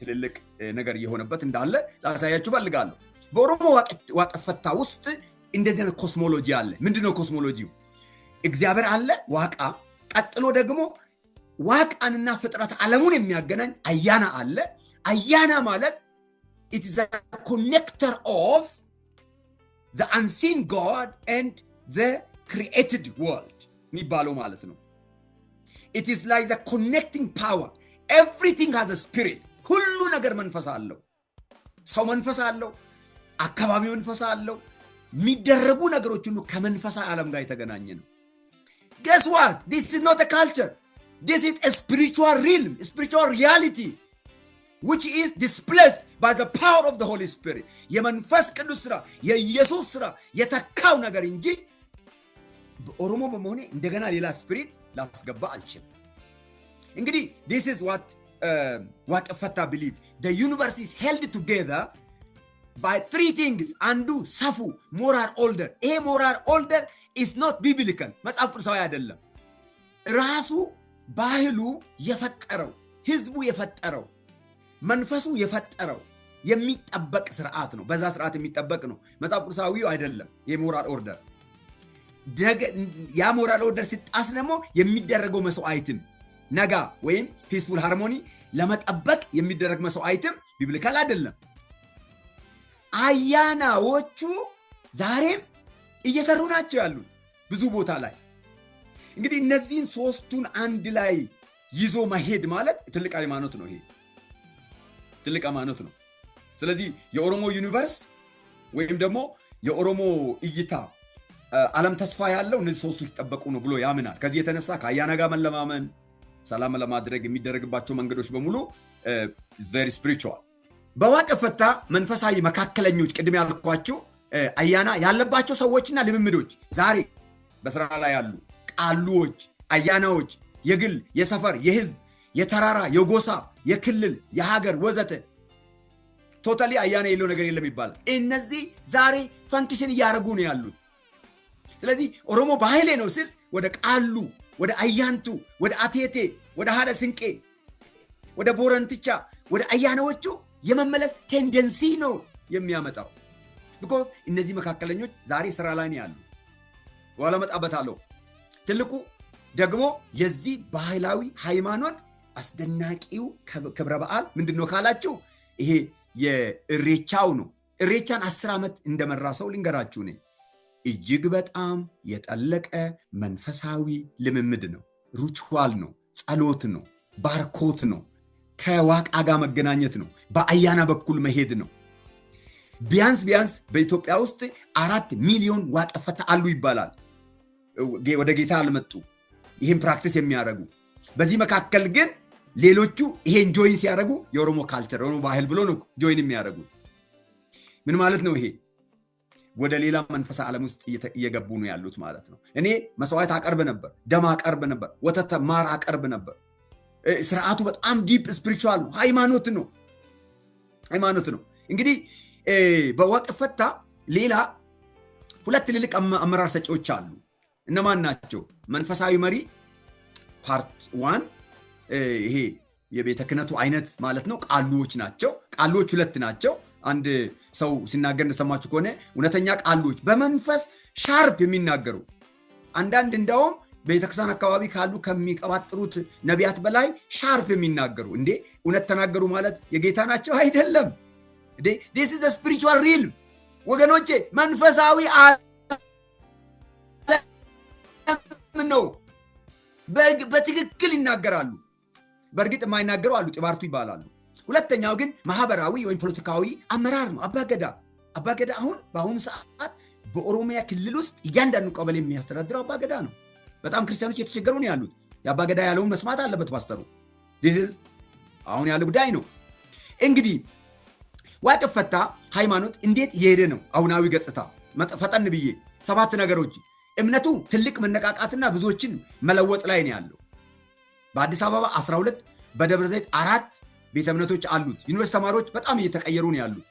Speaker 4: ትልልቅ ነገር እየሆነበት እንዳለ ላሳያችሁ ፈልጋለሁ። በኦሮሞ ዋቀፈታ ውስጥ እንደዚህ አይነት cosmology አለ። ምንድነው cosmology ው? እግዚአብሔር አለ፣ ዋቃ። ቀጥሎ ደግሞ ዋቃንና ፍጥረት ዓለሙን የሚያገናኝ አያና አለ። አያና ማለት it's connector of the unseen God and the created world የሚባለው ማለት ነው። It is like the connecting power. Everything has spirit። ሁሉ ነገር መንፈስ አለው። ሰው መንፈስ አለው። አካባቢ መንፈስ አለው። የሚደረጉ ነገሮች ሁሉ ከመንፈሳዊ ዓለም ጋር የተገናኘ ነው። Guess what? This is not culture. This is spiritual realm, spiritual reality, which is displaced by the power of the Holy Spirit። የመንፈስ ቅዱስ ስራ፣ የኢየሱስ ስራ የተካው ነገር እንጂ ኦሮሞ በመሆኔ እንደገና ሌላ spirit ላስገባ አልችልም። እንግዲህ this is what ዋቄፈታ belief, the universe is held together by three things። አንዱ safuu, moral order። ይሄ moral order is not biblical፣ መጽሐፍ ቅዱሳዊ አይደለም። ራሱ ባህሉ የፈጠረው፣ ህዝቡ የፈጠረው፣ መንፈሱ የፈጠረው የሚጠበቅ ስርዓት ነው። በዛ ስርዓት የሚጠበቅ ነው። መጽሐፍ ቅዱሳዊው አይደለም። የ moral order፣ ያ moral order ሲጣስ ደግሞ የሚደረገው መስዋዕትም፣ nagaa ወይም peaceful harmony ለመጠበቅ የሚደረግ መስዋዕትም biblical አይደለም። አያናዎቹ ዛሬም እየሰሩ ናቸው ያሉት ብዙ ቦታ ላይ። እንግዲህ እነዚህን ሶስቱን አንድ ላይ ይዞ መሄድ ማለት ትልቅ ሃይማኖት ነው። ይሄ ትልቅ ሃይማኖት ነው። ስለዚህ የኦሮሞ universe ወይም ደግሞ የኦሮሞ እይታ፣ ዓለም ተስፋ ያለው እነዚህ ሶስቱ ሲጠበቁ ነው ብሎ ያምናል። ከዚህ የተነሳ ከአያና ጋር መለማመን፣ ሰላም ለማድረግ የሚደረግባቸው መንገዶች በሙሉ very spiritual። በዋቄፈታ መንፈሳዊ መካከለኞች፣ ቅድም ያልኳቸው አያና ያለባቸው ሰዎችና ልምምዶች፣ ዛሬ በስራ ላይ ያሉ ቃሉዎች፣ አያናዎች፣ የግል፣ የሰፈር፣ የህዝብ፣ የተራራ፣ የጎሳ፣ የክልል፣ የሀገር ወዘተ totally አያና የሌለው ነገር የለም ይባላል። እነዚህ ዛሬ function እያደረጉ ነው ያሉት። ስለዚህ ኦሮሞ ባህሌ ነው ሲል ወደ ቃሉ፣ ወደ አያንቱ፣ ወደ አቴቴ፣ ወደ ሀደ ስንቄ፣ ወደ ቦረንትቻ፣ ወደ አያናዎቹ የመመለስ tendency ነው የሚያመጣው። Because እነዚህ መካከለኞች ዛሬ ስራ ላይ ነው ያሉት። በኋላ እመጣበታለሁ። ትልቁ ደግሞ የዚህ ባህላዊ ሃይማኖት አስደናቂው ክብረ በዓል ምንድን ነው ካላችሁ ይሄ የእሬቻው ነው። እሬቻን 10 ዓመት እንደመራ ሰው ልንገራችሁ፣ እኔ እጅግ በጣም የጠለቀ መንፈሳዊ ልምምድ ነው። Ritual ነው፣ ጸሎት ነው፣ ባርኮት ነው፣ ከዋቃ ጋር መገናኘት ነው፣ በአያና በኩል መሄድ ነው። ቢያንስ ቢያንስ በኢትዮጵያ ውስጥ 4 ሚሊዮን ዋቄፈታ አሉ ይባላል። ወደ ጌታ አልመጡ ይህን practice የሚያደርጉ። በዚህ መካከል ግን ሌሎቹ ይሄን join ሲያደርጉ የኦሮሞ culture፣ የኦሮሞ ባህል ብሎ ነው join የሚያደርጉት። ምን ማለት ነው ይሄ? ወደ ሌላ መንፈሳዊ ዓለም ውስጥ እየገቡ ነው ያሉት ማለት ነው። እኔ መስዋዕት አቀርብ ነበር፣ ደም አቀርብ ነበር፣ ወተት ማር አቀርብ ነበር። ስርዓቱ በጣም deep spiritual ነው፣ ሃይማኖት ነው፣ ሃይማኖት ነው። እንግዲህ በዋቄፈታ ሌላ ሁለት ትልልቅ አመራር ሰጪዎች አሉ። እነማን ናቸው? መንፈሳዊ መሪ part one፣ ይሄ የቤተ ክህነቱ አይነት ማለት ነው። ቃሉዎች ናቸው። ቃሉዎች ሁለት ናቸው። አንድ ሰው ሲናገር እንደሰማችሁ ከሆነ እውነተኛ ቃሉዎች በመንፈስ sharp የሚናገሩ፣ አንዳንድ እንደውም ቤተክርስቲያን አካባቢ ካሉ ከሚቀባጥሩት ነቢያት በላይ sharp የሚናገሩ። እንዴ፣ እውነት ተናገሩ ማለት የጌታ ናቸው አይደለም። This is spiritual realm ወገኖቼ፣ መንፈሳዊ ዓለም ነው። በትክክል ይናገራሉ። በእርግጥ የማይናገሩ አሉ፣ ጢባርቱ ይባላሉ። ሁለተኛው ግን ማህበራዊ ወይም ፖለቲካዊ አመራር ነው። አባገዳ። አባገዳ አሁን በአሁኑ ሰዓት በኦሮሚያ ክልል ውስጥ እያንዳንዱ ቀበሌ የሚያስተዳድረው አባገዳ ነው። በጣም ክርስቲያኖች የተቸገሩ ነው ያሉት። የአባገዳ ያለውን መስማት አለበት ፓስተሩ። አሁን ያለ ጉዳይ ነው። እንግዲህ ዋቄፈታ ሃይማኖት እንዴት እየሄደ ነው? አሁናዊ ገጽታ ፈጠን ብዬ ሰባት ነገሮች። እምነቱ ትልቅ መነቃቃትና ብዙዎችን መለወጥ ላይ ነው ያለው። በአዲስ አበባ 12፣ በደብረ ዘይት አራት ቤተ እምነቶች አሉት። ዩኒቨርሲቲ ተማሪዎች በጣም እየተቀየሩ ነው ያሉት።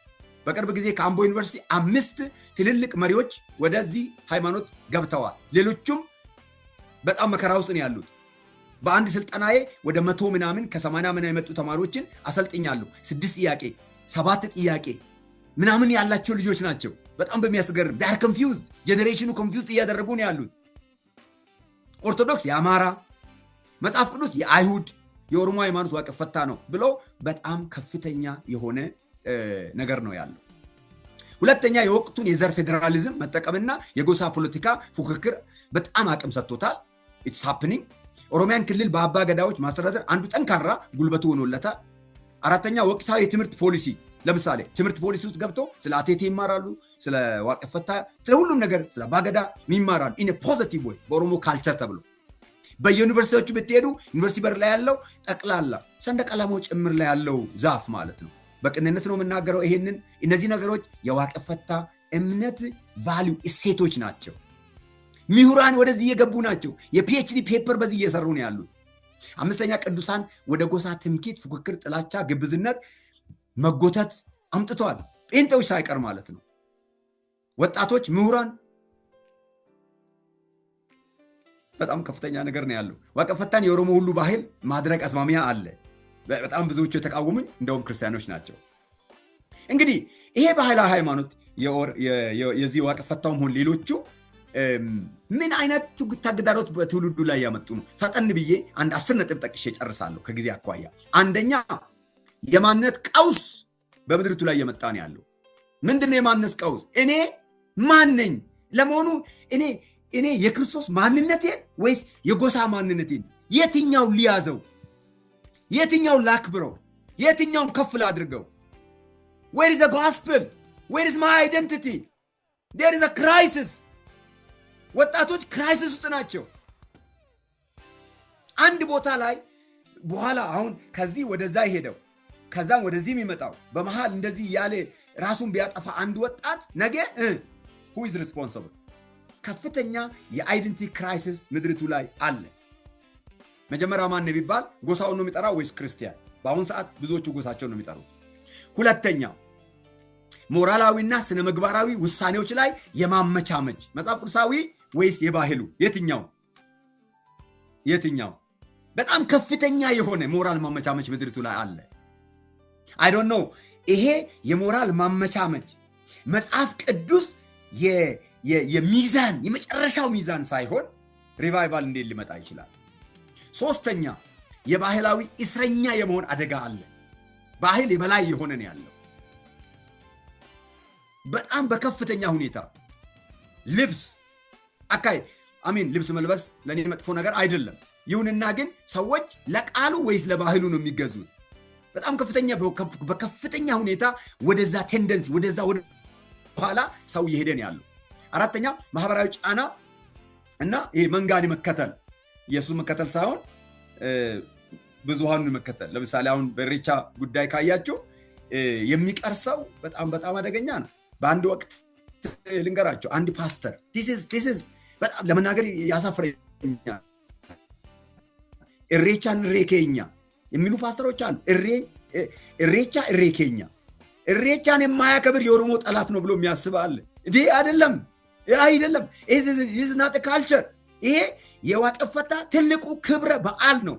Speaker 4: በቅርብ ጊዜ ከአምቦ ዩኒቨርሲቲ አምስት ትልልቅ መሪዎች ወደዚህ ሃይማኖት ገብተዋል። ሌሎቹም በጣም መከራ ውስጥ ነው ያሉት። በአንድ ስልጠናዬ ወደ 100 ምናምን፣ ከ80 ምናምን የመጡ ተማሪዎችን አሰልጥኛለሁ። ስድስት ጥያቄ፣ ሰባት ጥያቄ ምናምን ያላቸው ልጆች ናቸው። በጣም በሚያስገርም they're confused፣ generation ኑ confused እያደረጉ ነው ያሉት። ኦርቶዶክስ የአማራ፣ መጽሐፍ ቅዱስ የአይሁድ፣ የኦሮሞ ሃይማኖት ዋቄፈታ ነው ብሎ በጣም ከፍተኛ የሆነ ነገር ነው ያለው። ሁለተኛ፣ የወቅቱን የዘር ፌዴራሊዝም መጠቀምና የጎሳ ፖለቲካ ፉክክር በጣም አቅም ሰጥቶታል። It's happening። ኦሮሚያን ክልል በአባ ገዳዎች ማስተዳደር አንዱ ጠንካራ ጉልበቱ ሆኖለታል። አራተኛ፣ ወቅታዊ የትምህርት ፖሊሲ፣ ለምሳሌ ትምህርት ፖሊሲ ውስጥ ገብቶ ስለ አቴቴ ይማራሉ፣ ስለ ዋቄፈታ፣ ስለ ሁሉም ነገር፣ ስለ አባገዳ ይማራሉ። In positive way በኦሮሞ culture ተብሎ በየዩኒቨርሲቲዎቹ ብትሄዱ ዩኒቨርሲቲ በር ላይ ያለው ጠቅላላ ሰንደቅ ዓላማው ጭምር ላይ ያለው ዛፍ ማለት ነው። በቅንነት ነው የምናገረው። ይሄንን እነዚህ ነገሮች የዋቄፈታ እምነት value እሴቶች ናቸው። ምሁራን ወደዚህ እየገቡ ናቸው። የ PhD paper በዚህ እየሰሩ ነው ያሉት። አምስተኛ ቅዱሳን ወደ ጎሳ ትምክህት፣ ፉክክር፣ ጥላቻ፣ ግብዝነት መጎተት አምጥተዋል። ጴንጤዎች ሳይቀር ማለት ነው። ወጣቶች፣ ምሁራን በጣም ከፍተኛ ነገር ነው ያለው። ዋቀፈታን የኦሮሞ ሁሉ ባህል ማድረግ አዝማሚያ አለ። በጣም ብዙዎቹ የተቃወሙኝ እንደውም ክርስቲያኖች ናቸው። እንግዲህ ይሄ ባህላዊ ሃይማኖት የዚህ ዋቀፈታውም ሆን ሌሎቹ ምን አይነት ተግዳሮት በትውልዱ ላይ ያመጡ ነው? ፈጠን ብዬ አንድ 10 ነጥብ ጠቅሼ ጨርሳለሁ ከጊዜ አኳያ። አንደኛ የማንነት ቀውስ በምድሪቱ ላይ እየመጣ ነው ያለው። ምንድን ነው የማንነት ቀውስ? እኔ ማን ነኝ? ለመሆኑ እኔ የክርስቶስ ማንነቴን ወይስ የጎሳ ማንነቴን? የትኛው ሊያዘው? የትኛው ላክብረው? የትኛውን ከፍ ላድርገው? Where is gospel? Where is my identity? There is crisis። ወጣቶች crisis ውስጥ ናቸው። አንድ ቦታ ላይ በኋላ አሁን ከዚህ ወደዛ ሄደው ከዛም ወደዚህ የሚመጣው በመሃል እንደዚህ እያለ ራሱን ቢያጠፋ አንድ ወጣት ነገ who is responsible? ከፍተኛ የ identity crisis ምድሪቱ ላይ አለ። መጀመሪያ ማን ቢባል ጎሳውን ነው የሚጠራው ወይስ ክርስቲያን? በአሁኑ ሰዓት ብዙዎቹ ጎሳቸውን ነው የሚጠሩት። ሁለተኛው ሞራላዊና ስነ ምግባራዊ ውሳኔዎች ላይ የማመቻመች፣ መጽሐፍ ቅዱሳዊ ወይስ የባህሉ፣ የትኛው የትኛው? በጣም ከፍተኛ የሆነ ሞራል ማመቻመች ምድሪቱ ላይ አለ። I don't know፣ ይሄ የሞራል ማመቻመች መጽሐፍ ቅዱስ የሚዛን የመጨረሻው ሚዛን ሳይሆን revival እንዴት ሊመጣ ይችላል? ሶስተኛ የባህላዊ እስረኛ የመሆን አደጋ አለ። ባህል የበላይ የሆነ ነው ያለው በጣም በከፍተኛ ሁኔታ። ልብስ አካሄድ፣ I mean ልብስ መልበስ ለእኔ መጥፎ ነገር አይደለም። ይሁንና ግን ሰዎች ለቃሉ ወይስ ለባህሉ ነው የሚገዙት? በጣም ከፍተኛ በከፍተኛ ሁኔታ ወደዛ tendency፣ ወደዛ ወደ ኋላ ሰው እየሄደ ነው ያለው። አራተኛ ማህበራዊ ጫና እና ይሄ መንጋን መከተል፣ ኢየሱስ መከተል ሳይሆን ብዙሃኑን መከተል። ለምሳሌ አሁን በኢሬቻ ጉዳይ ካያችሁ የሚቀር ሰው በጣም በጣም አደገኛ ነው። በአንድ ወቅት ልንገራችሁ፣ አንድ ፓስተር፣ this is በጣም ለመናገር ያሳፍረኛል። ኢሬቻን irree keenya የሚሉ ፓስተሮች አሉ። ኢሬቻ irree keenya፣ ኢሬቻን የማያከብር የኦሮሞ ጠላት ነው ብሎ የሚያስብ አለ። ይህ አይደለም፣ አይደለም። Not culture። ይሄ የዋቀፈታ ትልቁ ክብረ በዓል ነው።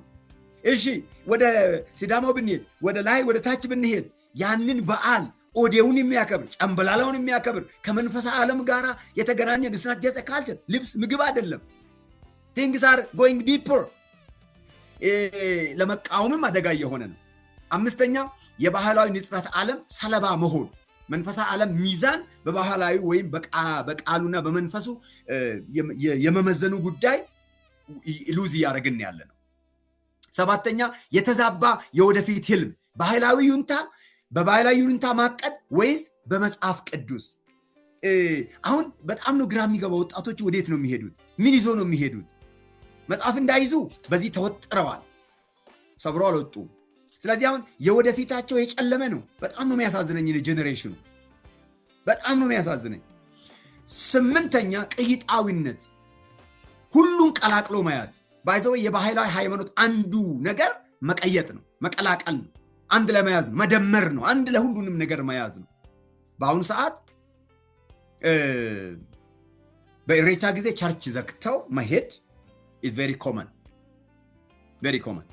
Speaker 4: እሺ ወደ ሲዳማው ብንሄድ፣ ወደ ላይ ወደ ታች ብንሄድ ያንን በዓል ኦዴውን የሚያከብር፣ ጨምበላላውን የሚያከብር ከመንፈሳዊ ዓለም ጋር የተገናኘ፣ it's not just culture፣ ልብስ ምግብ አይደለም። Things are going deeper። ለመቃወምም አደጋ እየሆነ ነው። አምስተኛ የባህላዊ ንጽረተ ዓለም ሰለባ መሆን፣ መንፈሳዊ ዓለም ሚዛን በባህላዊ ወይም በቃሉና በመንፈሱ የመመዘኑ ጉዳይ lose እያደረግን ያለ ነው። ሰባተኛ የተዛባ የወደፊት ህልም፣ ባህላዊ ይሁንታ፣ በባህላዊ ይሁንታ ማቀድ ወይስ በመጽሐፍ ቅዱስ? አሁን በጣም ነው ግራ የሚገባ። ወጣቶች ወዴት ነው የሚሄዱት? ምን ይዞ ነው የሚሄዱት? መጽሐፍ እንዳይዙ በዚህ ተወጥረዋል፣ ሰብሮ አልወጡም። ስለዚህ አሁን የወደፊታቸው የጨለመ ነው። በጣም ነው የሚያሳዝነኝ፣ generation ኑ በጣም ነው የሚያሳዝነኝ። ስምንተኛ ቅይጣዊነት፣ ሁሉን ቀላቅሎ መያዝ። By the way የባህላዊ ሃይማኖት አንዱ ነገር መቀየጥ ነው፣ መቀላቀል ነው፣ አንድ ለመያዝ ነው፣ መደመር ነው፣ አንድ ለሁሉንም ነገር መያዝ ነው። በአሁኑ ሰዓት በኢሬቻ ጊዜ church ዘግተው መሄድ is very common, very common።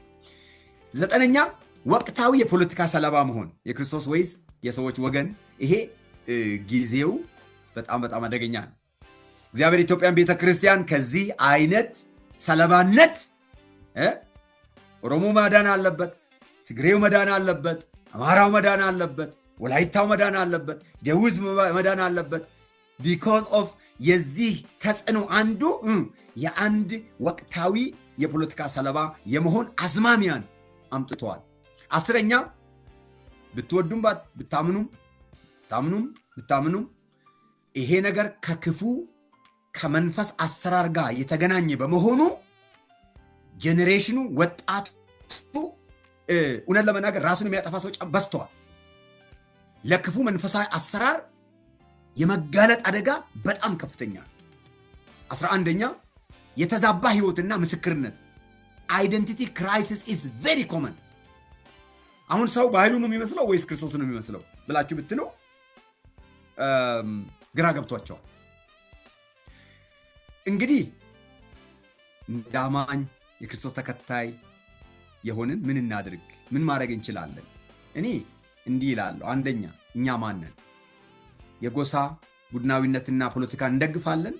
Speaker 4: ዘጠነኛ ወቅታዊ የፖለቲካ ሰለባ መሆን፣ የክርስቶስ ወይስ የሰዎች ወገን? ይሄ ጊዜው በጣም በጣም አደገኛ ነው። እግዚአብሔር ኢትዮጵያን ቤተ ክርስቲያን ከዚህ አይነት ሰለባነት፣ ኦሮሞ መዳን አለበት፣ ትግሬው መዳን አለበት፣ አማራው መዳን አለበት፣ ወላይታው መዳን አለበት፣ ደቡብ ሕዝብ መዳን አለበት። Because of የዚህ ተጽዕኖ አንዱ የአንድ ወቅታዊ የፖለቲካ ሰለባ የመሆን አዝማሚያን አምጥተዋል። 10ኛ ብትወዱም ብታምኑም፣ ታምኑም ብታምኑም ይሄ ነገር ከክፉ ከመንፈስ አሰራር ጋር የተገናኘ በመሆኑ generation ኑ፣ ወጣቱ እውነት ለመናገር ራሱን የሚያጠፋ ሰው በዝተዋል። ለክፉ መንፈሳዊ አሰራር የመጋለጥ አደጋ በጣም ከፍተኛ ነው። 11ኛ የተዛባ ህይወትና ምስክርነት፣ Identity crisis is very common። አሁን ሰው ባህሉ ነው የሚመስለው ወይስ ክርስቶስ ነው የሚመስለው ብላችሁ ብትሉ ግራ ገብቷቸዋል። እንግዲህ እንደ አማኝ የክርስቶስ ተከታይ የሆንን ምን እናድርግ? ምን ማድረግ እንችላለን? እኔ እንዲህ ይላለሁ። አንደኛ፣ እኛ ማነን? የጎሳ ቡድናዊነትና ፖለቲካ እንደግፋለን?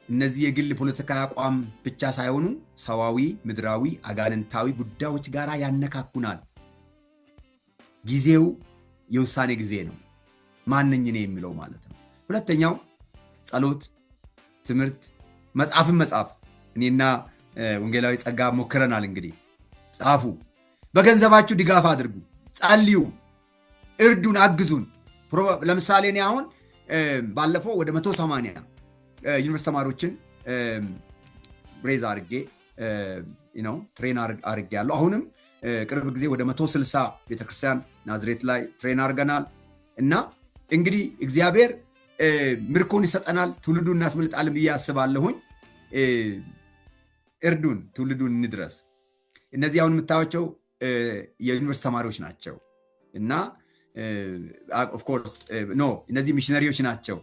Speaker 4: እነዚህ የግል ፖለቲካ አቋም ብቻ ሳይሆኑ ሰዋዊ፣ ምድራዊ፣ አጋንንታዊ ጉዳዮች ጋር ያነካኩናል። ጊዜው የውሳኔ ጊዜ ነው። ማነኝ እኔ የሚለው ማለት ነው። ሁለተኛው ጸሎት፣ ትምህርት፣ መጽሐፍን መጻፍ። እኔና ወንጌላዊ ጸጋ ሞክረናል። እንግዲህ ጻፉ፣ በገንዘባችሁ ድጋፍ አድርጉ፣ ጸልዩ፣ እርዱን፣ አግዙን። ለምሳሌ እኔ አሁን ባለፈው ወደ 180 ዩኒቨርስቲ ተማሪዎችን raise አድርጌ ነው train አድርጌ ያለው። አሁንም ቅርብ ጊዜ ወደ 160 ቤተክርስቲያን ናዝሬት ላይ train አድርገናል። እና እንግዲህ እግዚአብሔር ምርኮን ይሰጠናል፣ ትውልዱን እናስመልጣለን ብዬ አስባለሁኝ። እርዱን፣ ትውልዱን እንድረስ። እነዚህ አሁን የምታዩቸው የዩኒቨርስቲ ተማሪዎች ናቸው እና of course no፣ እነዚህ ሚሽነሪዎች ናቸው።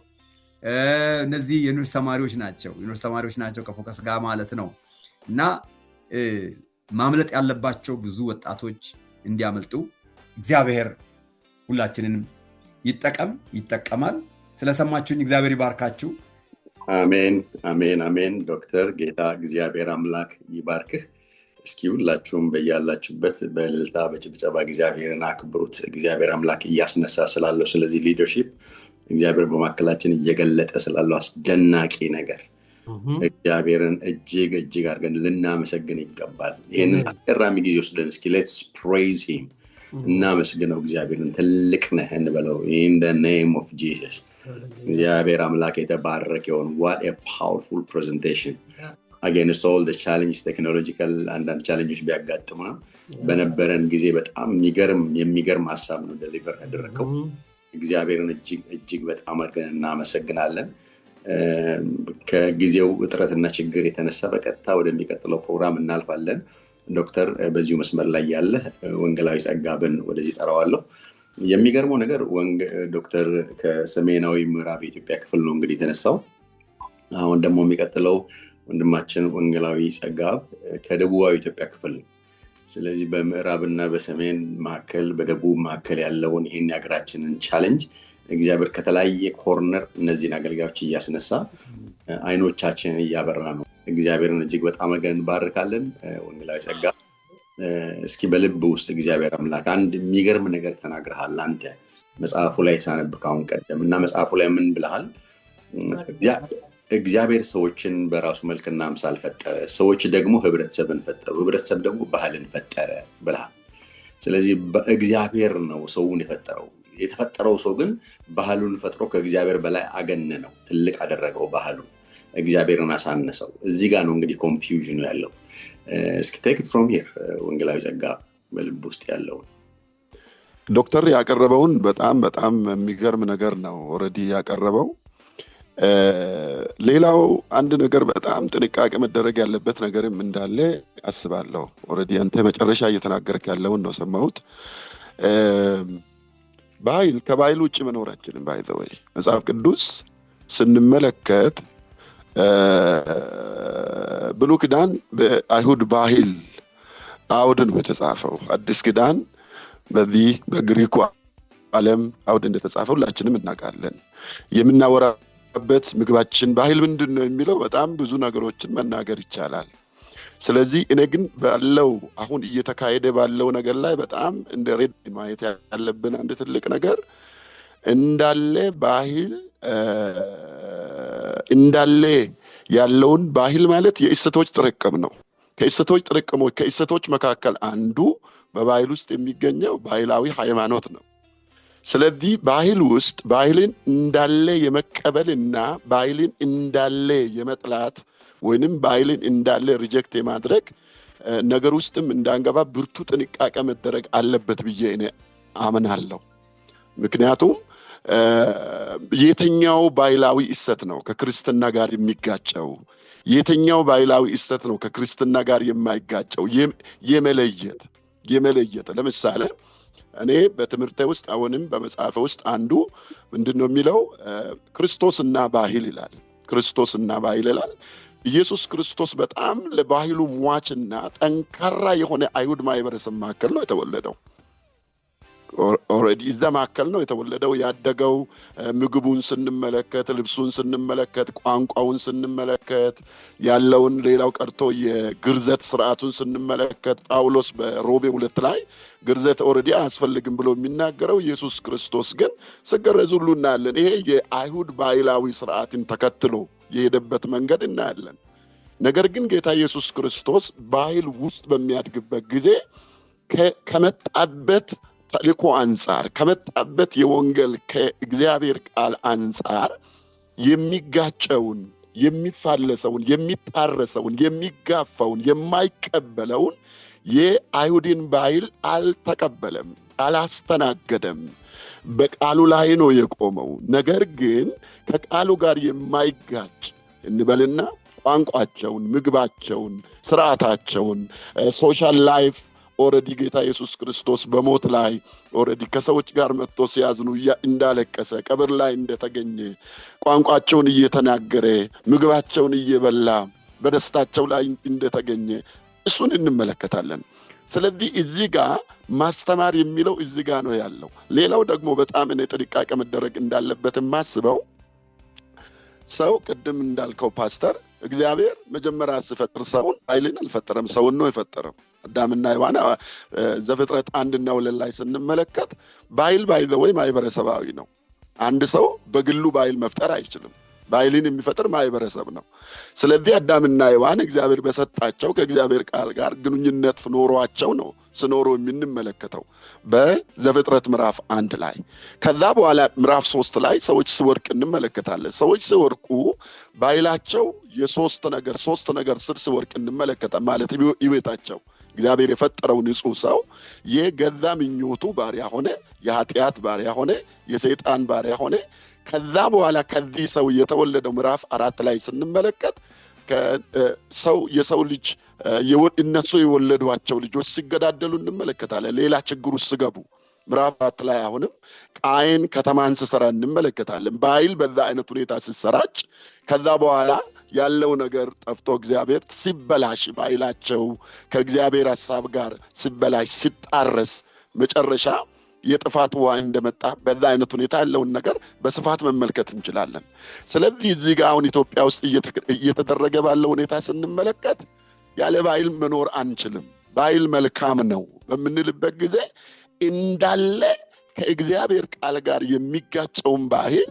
Speaker 4: እነዚህ የዩኒቨርስቲ ተማሪዎች ናቸው። ዩኒቨርስቲ ተማሪዎች ናቸው ከፎከስ ጋር ማለት ነው። እና ማምለጥ ያለባቸው ብዙ ወጣቶች እንዲያመልጡ እግዚአብሔር ሁላችንንም ይጠቀም፣ ይጠቀማል። ስለሰማችሁኝ እግዚአብሔር ይባርካችሁ።
Speaker 1: አሜን፣ አሜን፣ አሜን። ዶክተር ጌታ እግዚአብሔር አምላክ ይባርክህ። እስኪ ሁላችሁም በያላችሁበት በእልልታ በጭብጨባ እግዚአብሔርን አክብሩት። እግዚአብሔር አምላክ እያስነሳ ስላለው ስለዚህ leadership፣ እግዚአብሔር በመካከላችን እየገለጠ ስላለው አስደናቂ ነገር እግዚአብሔርን እጅግ እጅግ አድርገን ልናመሰግን ይገባል። ይህንን አስገራሚ ጊዜ ወስደን እስኪ let's praise him፣ እናመስግነው እግዚአብሔርን። ትልቅ ነህ እንበለው። In the name of Jesus እግዚአብሔር አምላክ የተባረከ ይሁን። What a powerful presentation against all challenge፣ technological አንዳንድ challenge ኦች ቢያጋጥሙንም በነበረን ጊዜ በጣም የሚገርም የሚገርም ሀሳብ ነው deliver ያደረግከው። እግዚአብሔርን እጅግ እጅግ በጣም አድርገን እናመሰግናለን። ከጊዜው እጥረትና ችግር የተነሳ በቀጥታ ወደሚቀጥለው ፕሮግራም እናልፋለን። ዶክተር በዚሁ መስመር ላይ ያለ ወንጌላዊ ጸጋብን ወደዚህ ጠራዋለሁ። የሚገርመው ነገር ዶክተር ከሰሜናዊ ምዕራብ የኢትዮጵያ ክፍል ነው እንግዲህ የተነሳው። አሁን ደግሞ የሚቀጥለው ወንድማችን ወንጌላዊ ጸጋብ ከደቡባዊ ኢትዮጵያ ክፍል ነው። ስለዚህ በምዕራብና በሰሜን መካከል፣ በደቡብ መካከል ያለውን ይህን የሀገራችንን challenge እግዚአብሔር ከተለያየ corner እነዚህን አገልጋዮች እያስነሳ አይኖቻችንን እያበራ ነው። እግዚአብሔርን እጅግ በጣም አድርገን እንባርካለን። ወንጌላዊ ጸጋ፣ እስኪ በልብ ውስጥ እግዚአብሔር አምላክ አንድ የሚገርም ነገር ተናግረሃል አንተ መጽሐፉ ላይ ሳነብ ካሁን ቀደም። እና መጽሐፉ ላይ ምን ብለሃል? እግዚአብሔር ሰዎችን በራሱ መልክና አምሳል ፈጠረ፣ ሰዎች ደግሞ ህብረተሰብን ፈጠሩ፣ ህብረተሰብ ደግሞ ባህልን ፈጠረ ብለሃል። ስለዚህ እግዚአብሔር ነው ሰውን የፈጠረው። የተፈጠረው ሰው ግን ባህሉን ፈጥሮ ከእግዚአብሔር በላይ አገነነው፣ ትልቅ አደረገው፣ ባህሉን እግዚአብሔርን አሳነሰው። እዚህ ጋር ነው እንግዲህ confusion ኑ ያለው። እስኪ take it from here ወንጌላዊ ጸጋ፣ በልብ ውስጥ ያለውን።
Speaker 3: ዶክተር ያቀረበውን በጣም በጣም የሚገርም ነገር ነው already ያቀረበው። ሌላው አንድ ነገር በጣም ጥንቃቄ መደረግ ያለበት ነገርም እንዳለ አስባለሁ። Already አንተ መጨረሻ እየተናገርክ ያለውን ነው ሰማሁት። ባህል ከባህል ውጭ መኖር አንችልም። By the way መጽሐፍ ቅዱስ ስንመለከት ብሉይ ኪዳን በአይሁድ ባህል አውድ ነው የተጻፈው። አዲስ ኪዳን በዚህ በግሪኩ ዓለም አውድ እንደተጻፈ ሁላችንም እናውቃለን። የምናወራበት ምግባችን ባህል ምንድን ነው የሚለው በጣም ብዙ ነገሮችን መናገር ይቻላል። ስለዚህ እኔ ግን ባለው አሁን እየተካሄደ ባለው ነገር ላይ በጣም እንደ red ማየት ያለብን አንድ ትልቅ ነገር እንዳለ ባህል እንዳለ ያለውን ባህል ማለት የእሴቶች ጥርቅም ነው። ከእሴቶች ጥርቅሞች ከእሴቶች መካከል አንዱ በባህል ውስጥ የሚገኘው ባህላዊ ሃይማኖት ነው። ስለዚህ ባህል ውስጥ ባህልን እንዳለ የመቀበልና ባህልን እንዳለ የመጥላት ወይንም ባህልን እንዳለ reject የማድረግ ነገር ውስጥም እንዳንገባ ብርቱ ጥንቃቄ መደረግ አለበት ብዬ እኔ አምናለሁ። ምክንያቱም የትኛው ባህላዊ እሴት ነው ከክርስትና ጋር የሚጋጨው? የትኛው ባህላዊ እሴት ነው ከክርስትና ጋር የማይጋጨው? የመለየት ለምሳሌ እኔ በትምህርቴ ውስጥ አሁንም በመጽሐፌ ውስጥ አንዱ ምንድን ነው የሚለው፣ ክርስቶስና ባህል ይላል። ክርስቶስና ባህል ይላል። ኢየሱስ ክርስቶስ በጣም ለባህሉ ሟችና ጠንካራ የሆነ አይሁድ ማህበረሰብ መካከል ነው የተወለደው። Already እዛ መካከል ነው የተወለደው ያደገው። ምግቡን ስንመለከት፣ ልብሱን ስንመለከት፣ ቋንቋውን ስንመለከት፣ ያለውን ሌላው ቀርቶ የግርዘት ስርዓቱን ስንመለከት፣ ጳውሎስ በሮሜ 2 ላይ ግርዘት already አያስፈልግም ብሎ የሚናገረው፣ ኢየሱስ ክርስቶስ ግን ሲገረዝ ሁሉ እናያለን። ይሄ የአይሁድ ባህላዊ ስርዓትን ተከትሎ የሄደበት መንገድ እናያለን። ነገር ግን ጌታ ኢየሱስ ክርስቶስ ባህል ውስጥ በሚያድግበት ጊዜ ከመጣበት ተልእኮ አንጻር፣ ከመጣበት የወንጌል ከእግዚአብሔር ቃል አንጻር የሚጋጨውን፣ የሚፋለሰውን፣ የሚጣረሰውን፣ የሚጋፋውን፣ የማይቀበለውን የአይሁድን ባህል አልተቀበለም፣ አላስተናገደም። በቃሉ ላይ ነው የቆመው። ነገር ግን ከቃሉ ጋር የማይጋጭ እንበልና ቋንቋቸውን፣ ምግባቸውን፣ ስርዓታቸውን፣ social life፣ already ጌታ ኢየሱስ ክርስቶስ በሞት ላይ already ከሰዎች ጋር መጥቶ ሲያዝኑ እንዳለቀሰ፣ ቀብር ላይ እንደተገኘ፣ ቋንቋቸውን እየተናገረ፣ ምግባቸውን እየበላ፣ በደስታቸው ላይ እንደተገኘ እሱን እንመለከታለን። ስለዚህ እዚህ ጋር ማስተማር የሚለው እዚህ ጋር ነው ያለው። ሌላው ደግሞ በጣም እኔ ጥንቃቄ መደረግ እንዳለበት የማስበው፣ ሰው ቅድም እንዳልከው ፓስተር፣ እግዚአብሔር መጀመሪያ ሲፈጥር ሰውን ባህልን አልፈጠረም፣ ሰውን ነው የፈጠረው። አዳምና ሔዋን ዘፍጥረት 1ና 2 ላይ ስንመለከት ባህል by the way ማህበረሰባዊ ነው። አንድ ሰው በግሉ ባህል መፍጠር አይችልም። ባህልን የሚፈጥር ማህበረሰብ ነው። ስለዚህ አዳምና ሔዋን እግዚአብሔር በሰጣቸው ከእግዚአብሔር ቃል ጋር ግንኙነት ኖሯቸው ነው ስኖሩ የምንመለከተው በዘፍጥረት ምዕራፍ 1 ላይ። ከዛ በኋላ ምዕራፍ 3 ላይ ሰዎች ሲወድቅ እንመለከታለን። ሰዎች ሲወድቁ ባህላቸው የሶስት ነገር ሶስት ነገር ስር ሲወድቅ እንመለከታለን። ማለት ህይወታቸው እግዚአብሔር የፈጠረው ንጹህ ሰው የገዛ ምኞቱ ባሪያ ሆነ፣ የኃጢአት ባሪያ ሆነ፣ የሰይጣን ባሪያ ሆነ። ከዛ በኋላ ከዚህ ሰው የተወለደው ምዕራፍ 4 ላይ ስንመለከት ሰው የሰው ልጅ እነሱ የወለዷቸው ልጆች ሲገዳደሉ እንመለከታለን። ሌላ ችግር ውስጥ ሲገቡ ምዕራፍ 4 ላይ አሁንም ቃየን ከተማን ሲሰራ እንመለከታለን። ባህል በዛ አይነት ሁኔታ ሲሰራጭ ከዛ በኋላ ያለው ነገር ጠፍቶ እግዚአብሔር ሲበላሽ፣ ባህላቸው ከእግዚአብሔር ሐሳብ ጋር ሲበላሽ፣ ሲጣረስ፣ መጨረሻ የጥፋት ውሃ እንደመጣ በዛ አይነት ሁኔታ ያለውን ነገር በስፋት መመልከት እንችላለን። ስለዚህ እዚህ ጋር አሁን ኢትዮጵያ ውስጥ እየተደረገ ባለው ሁኔታ ስንመለከት ያለ ባህል መኖር አንችልም። ባህል መልካም ነው በምንልበት ጊዜ እንዳለ ከእግዚአብሔር ቃል ጋር የሚጋጨውን ባህል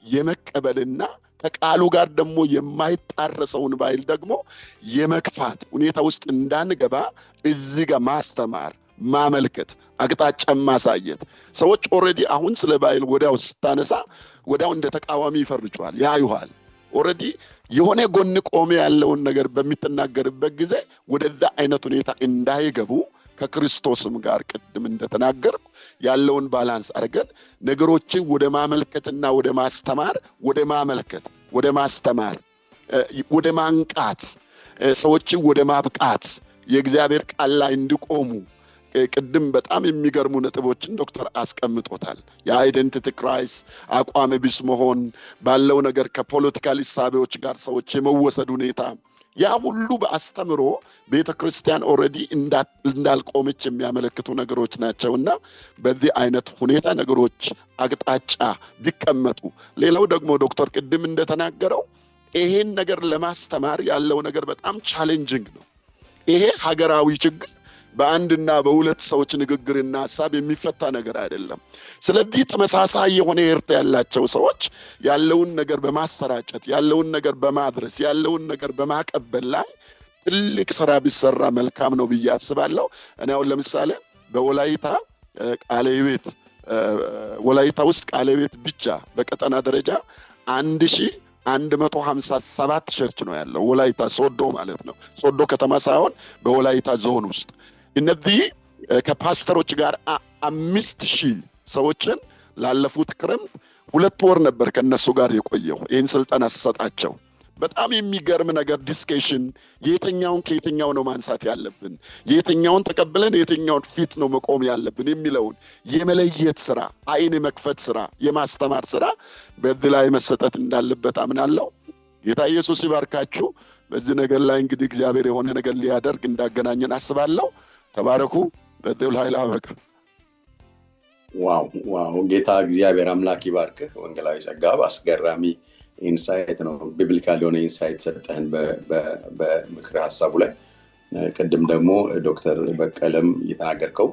Speaker 3: የመቀበልና ከቃሉ ጋር ደግሞ የማይጣረሰውን ባህል ደግሞ የመግፋት ሁኔታ ውስጥ እንዳንገባ እዚህ ጋር ማስተማር፣ ማመልከት፣ አቅጣጫ ማሳየት። ሰዎች already አሁን ስለ ባህል ወዲያው ስታነሳ ወዲያው እንደ ተቃዋሚ ይፈርጁሃል፣ ያዩሃል። Already የሆነ ጎን ቆሜ ያለውን ነገር በምትናገርበት ጊዜ ወደዛ አይነት ሁኔታ እንዳይገቡ ከክርስቶስም ጋር ቅድም እንደተናገርኩ ያለውን balance አድርገን ነገሮችን ወደ ማመልከትና ወደ ማስተማር፣ ወደ ማመልከት፣ ወደ ማስተማር፣ ወደ ማንቃት፣ ሰዎችን ወደ ማብቃት፣ የእግዚአብሔር ቃል ላይ እንዲቆሙ። ቅድም በጣም የሚገርሙ ነጥቦችን ዶክተር አስቀምጦታል። የ identity crisis፣ አቋም ቢስ መሆን፣ ባለው ነገር ከ political እሳቤዎች ጋር ሰዎች የመወሰድ ሁኔታ፣ ያ ሁሉ በአስተምሮ ቤተ ክርስቲያን already እንዳልቆመች የሚያመለክቱ ነገሮች ናቸውና በዚህ አይነት ሁኔታ ነገሮች አቅጣጫ ቢቀመጡ። ሌላው ደግሞ ዶክተር ቅድም እንደተናገረው ይሄን ነገር ለማስተማር ያለው ነገር በጣም challenging ነው። ይሄ ሀገራዊ ችግር በአንድና በሁለት ሰዎች ንግግርና ሀሳብ የሚፈታ ነገር አይደለም። ስለዚህ ተመሳሳይ የሆነ heart ያላቸው ሰዎች ያለውን ነገር በማሰራጨት፣ ያለውን ነገር በማድረስ፣ ያለውን ነገር በማቀበል ላይ ትልቅ ስራ ቢሰራ መልካም ነው ብዬ አስባለሁ። እኔ አሁን ለምሳሌ በወላይታ ቃለ ሕይወት፣ ወላይታ ውስጥ ቃለ ሕይወት ብቻ በቀጠና ደረጃ 1157 church ነው ያለው። ወላይታ ሶዶ ማለት ነው። ሶዶ ከተማ ሳይሆን በወላይታ ዞን ውስጥ እነዚህ ከፓስተሮች ጋር 5000 ሰዎችን ላለፉት ክረምት 2 ወር ነበር ከእነሱ ጋር የቆየው ይህን ስልጠና ስሰጣቸው። በጣም የሚገርም ነገር discussion፣ የትኛውን ከየትኛው ነው ማንሳት ያለብን፣ የትኛውን ተቀብለን የትኛውን ፊት ነው መቆም ያለብን የሚለውን የመለየት ስራ፣ አይን የመክፈት ስራ፣ የማስተማር ስራ በዚህ ላይ መሰጠት እንዳለበት አምናለሁ። ጌታ ኢየሱስ ይባርካችሁ። በዚህ ነገር ላይ እንግዲህ እግዚአብሔር የሆነ ነገር ሊያደርግ እንዳገናኘን አስባለሁ። ተባረኩ። በዚህ ላይ ላበቃ።
Speaker 5: Wow! ጌታ እግዚአብሔር አምላክ ይባርክህ። ወንጌላዊ ጸጋብ አስገራሚ insight ነው። Biblical የሆነ insight ሰጠህን በምክር ሀሳቡ ላይ። ቅድም ደግሞ ዶክተር በቀለም እየተናገርከው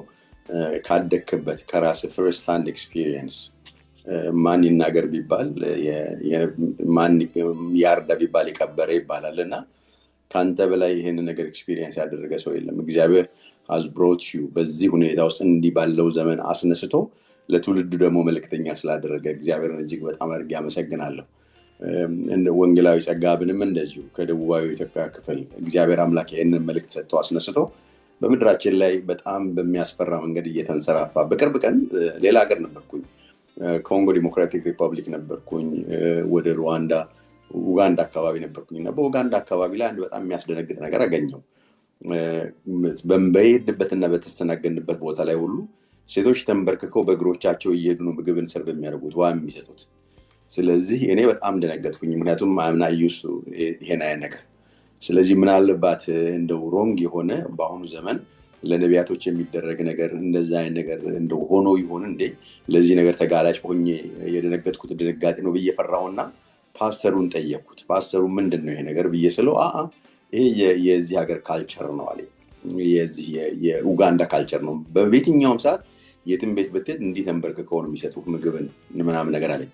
Speaker 5: ካደግክበት ከራስ first hand experience፣ ማን ይናገር ቢባል ማን ያርዳ ቢባል የቀበረ ይባላል እና ከአንተ በላይ ይህን ነገር experience ያደረገ ሰው የለም። እግዚአብሔር has brought you በዚህ ሁኔታ ውስጥ እንዲህ ባለው ዘመን አስነስቶ ለትውልዱ ደግሞ መልእክተኛ ስላደረገ እግዚአብሔርን እጅግ በጣም አድርጌ አመሰግናለሁ። ወንጌላዊ ጸጋብንም እንደዚሁ ከደቡባዊ ኢትዮጵያ ክፍል እግዚአብሔር አምላክ ይህንን መልእክት ሰጥቶ አስነስቶ በምድራችን ላይ በጣም በሚያስፈራ መንገድ እየተንሰራፋ፣ በቅርብ ቀን ሌላ ሀገር ነበርኩኝ፣ ኮንጎ ዲሞክራቲክ ሪፐብሊክ ነበርኩኝ፣ ወደ ሩዋንዳ፣ ኡጋንዳ አካባቢ ነበርኩኝ እና በኡጋንዳ አካባቢ ላይ አንድ በጣም የሚያስደነግጥ ነገር አገኘው። በሄድንበትና በተስተናገድንበት ቦታ ላይ ሁሉ ሴቶች ተንበርክከው በእግሮቻቸው እየሄዱ ነው ምግብን serve የሚያደርጉት፣ ውሃ የሚሰጡት። ስለዚህ እኔ በጣም ደነገጥኩኝ፣ ምክንያቱም I'm not used to ይሄን አይነት ነገር። ስለዚህ ምናልባት እንደው wrong የሆነ በአሁኑ ዘመን ለነቢያቶች የሚደረግ ነገር እንደዛ አይነት ነገር እንደው ሆኖ ይሆን እንዴ? ለዚህ ነገር ተጋላጭ ሆኜ የደነገጥኩት ድንጋጤ ነው ብዬ ፈራሁና ፓስተሩን ጠየቅኩት። ፓስተሩ ምንድን ነው ይሄ ነገር ብዬ ስለው አአ ይሄ የዚህ ሀገር culture ነው አለኝ። የዚህ የኡጋንዳ culture ነው። በየትኛውም ሰዓት የትም ቤት ብትሄድ እንዲህ ተንበርክከው ነው የሚሰጡህ ምግብን ምናምን ነገር አለኝ።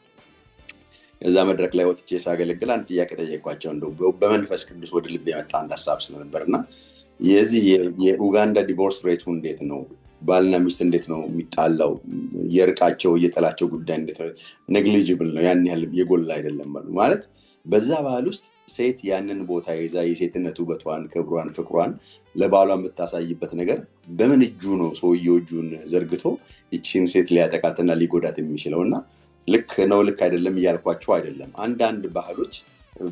Speaker 5: እዛ መድረክ ላይ ወጥቼ ሳገለግል አንድ ጥያቄ ጠየኳቸው። እንደው በመንፈስ ቅዱስ ወደ ልብ የመጣ አንድ ሀሳብ ስለነበር እና የዚህ የኡጋንዳ divorce rate ኡ እንዴት ነው? ባልና ሚስት እንዴት ነው የሚጣላው? የእርቃቸው የጥላቸው ጉዳይ እንዴት ነው? Negligible ነው፣ ያን ያህል የጎላ አይደለም አሉ። ማለት በዛ ባህል ውስጥ ሴት ያንን ቦታ ይዛ የሴትነት ውበቷን፣ ክብሯን፣ ፍቅሯን ለባሏ የምታሳይበት ነገር በምን እጁ ነው ሰውየው እጁን ዘርግቶ ይቺን ሴት ሊያጠቃትና ሊጎዳት የሚችለው? እና ልክ ነው ልክ አይደለም እያልኳቸው አይደለም። አንዳንድ ባህሎች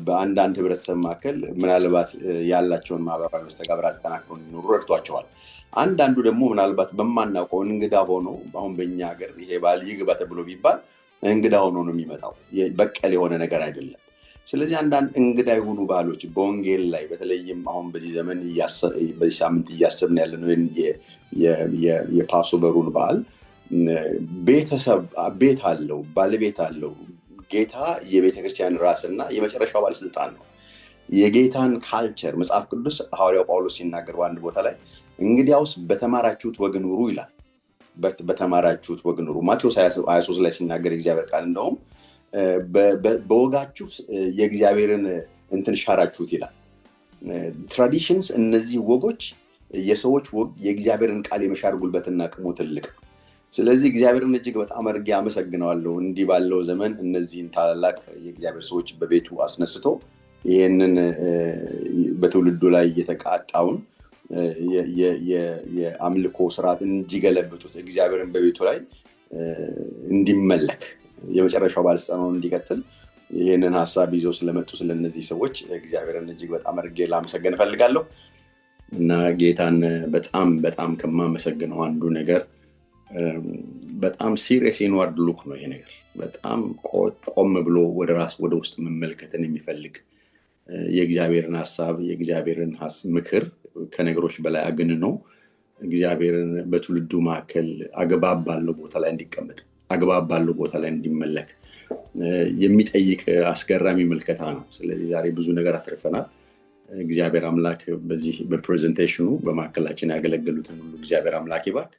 Speaker 5: በአንዳንድ ህብረተሰብ መካከል ምናልባት ያላቸውን ማህበራዊ መስተጋብር አጠናክረው እንዲኖሩ ረድቷቸዋል። አንዳንዱ ደግሞ ምናልባት በማናውቀው እንግዳ ሆኖ፣ አሁን በእኛ ሀገር ይሄ ባህል ይግባ ተብሎ ቢባል እንግዳ ሆኖ ነው የሚመጣው፣ በቀል የሆነ ነገር አይደለም። ስለዚህ አንዳንድ እንግዳ የሆኑ ባህሎች በወንጌል ላይ በተለይም አሁን በዚህ ዘመን በዚህ ሳምንት እያሰብን ያለነው የ Passover ኡን በዓል ቤተሰብ ቤት አለው፣ ባለቤት አለው። ጌታ የቤተክርስቲያን ራስና የመጨረሻው ባለስልጣን ነው። የጌታን culture መጽሐፍ ቅዱስ ሐዋርያው ጳውሎስ ሲናገር በአንድ ቦታ ላይ እንግዲያውስ በተማራችሁት ወግ ኑሩ ይላል። በተማራችሁት ወግ ኑሩ። ማቴዎስ 23 ላይ ሲናገር የእግዚአብሔር ቃል እንደውም በወጋችሁ የእግዚአብሔርን እንትን ሻራችሁት ይላል። Traditions፣ እነዚህ ወጎች፣ የሰዎች ወግ የእግዚአብሔርን ቃል የመሻር ጉልበትና አቅሙ ትልቅ። ስለዚህ እግዚአብሔርን እጅግ በጣም አድርጌ አመሰግነዋለሁ። እንዲህ ባለው ዘመን እነዚህን ታላላቅ የእግዚአብሔር ሰዎች በቤቱ አስነስቶ ይህንን በትውልዱ ላይ የተቃጣውን የአምልኮ ስርዓት እንዲገለብጡት፣ እግዚአብሔርን በቤቱ ላይ እንዲመለክ፣ የመጨረሻው ባለስልጣን እንዲቀጥል ይህንን ሀሳብ ይዘው ስለመጡ ስለነዚህ ሰዎች እግዚአብሔርን እጅግ በጣም አድርጌ ላመሰግን እፈልጋለሁ። እና ጌታን በጣም በጣም ከማመሰግነው አንዱ ነገር በጣም serious inward look ነው ይሄ ነገር። በጣም ቆም ብሎ ወደ ራስ ወደ ውስጥ መመልከትን የሚፈልግ፣ የእግዚአብሔርን ሀሳብ የእግዚአብሔርን ምክር ከነገሮች በላይ አግንኖ እግዚአብሔርን በትውልዱ መካከል አግባብ ባለው ቦታ ላይ እንዲቀመጥ፣ አግባብ ባለው ቦታ ላይ እንዲመለክ የሚጠይቅ አስገራሚ ምልከታ ነው። ስለዚህ ዛሬ ብዙ ነገር አትርፈናል። እግዚአብሔር አምላክ በዚህ በ presentation ኑ በመካከላችን ያገለገሉትን ሁሉ እግዚአብሔር አምላክ ይባርክ።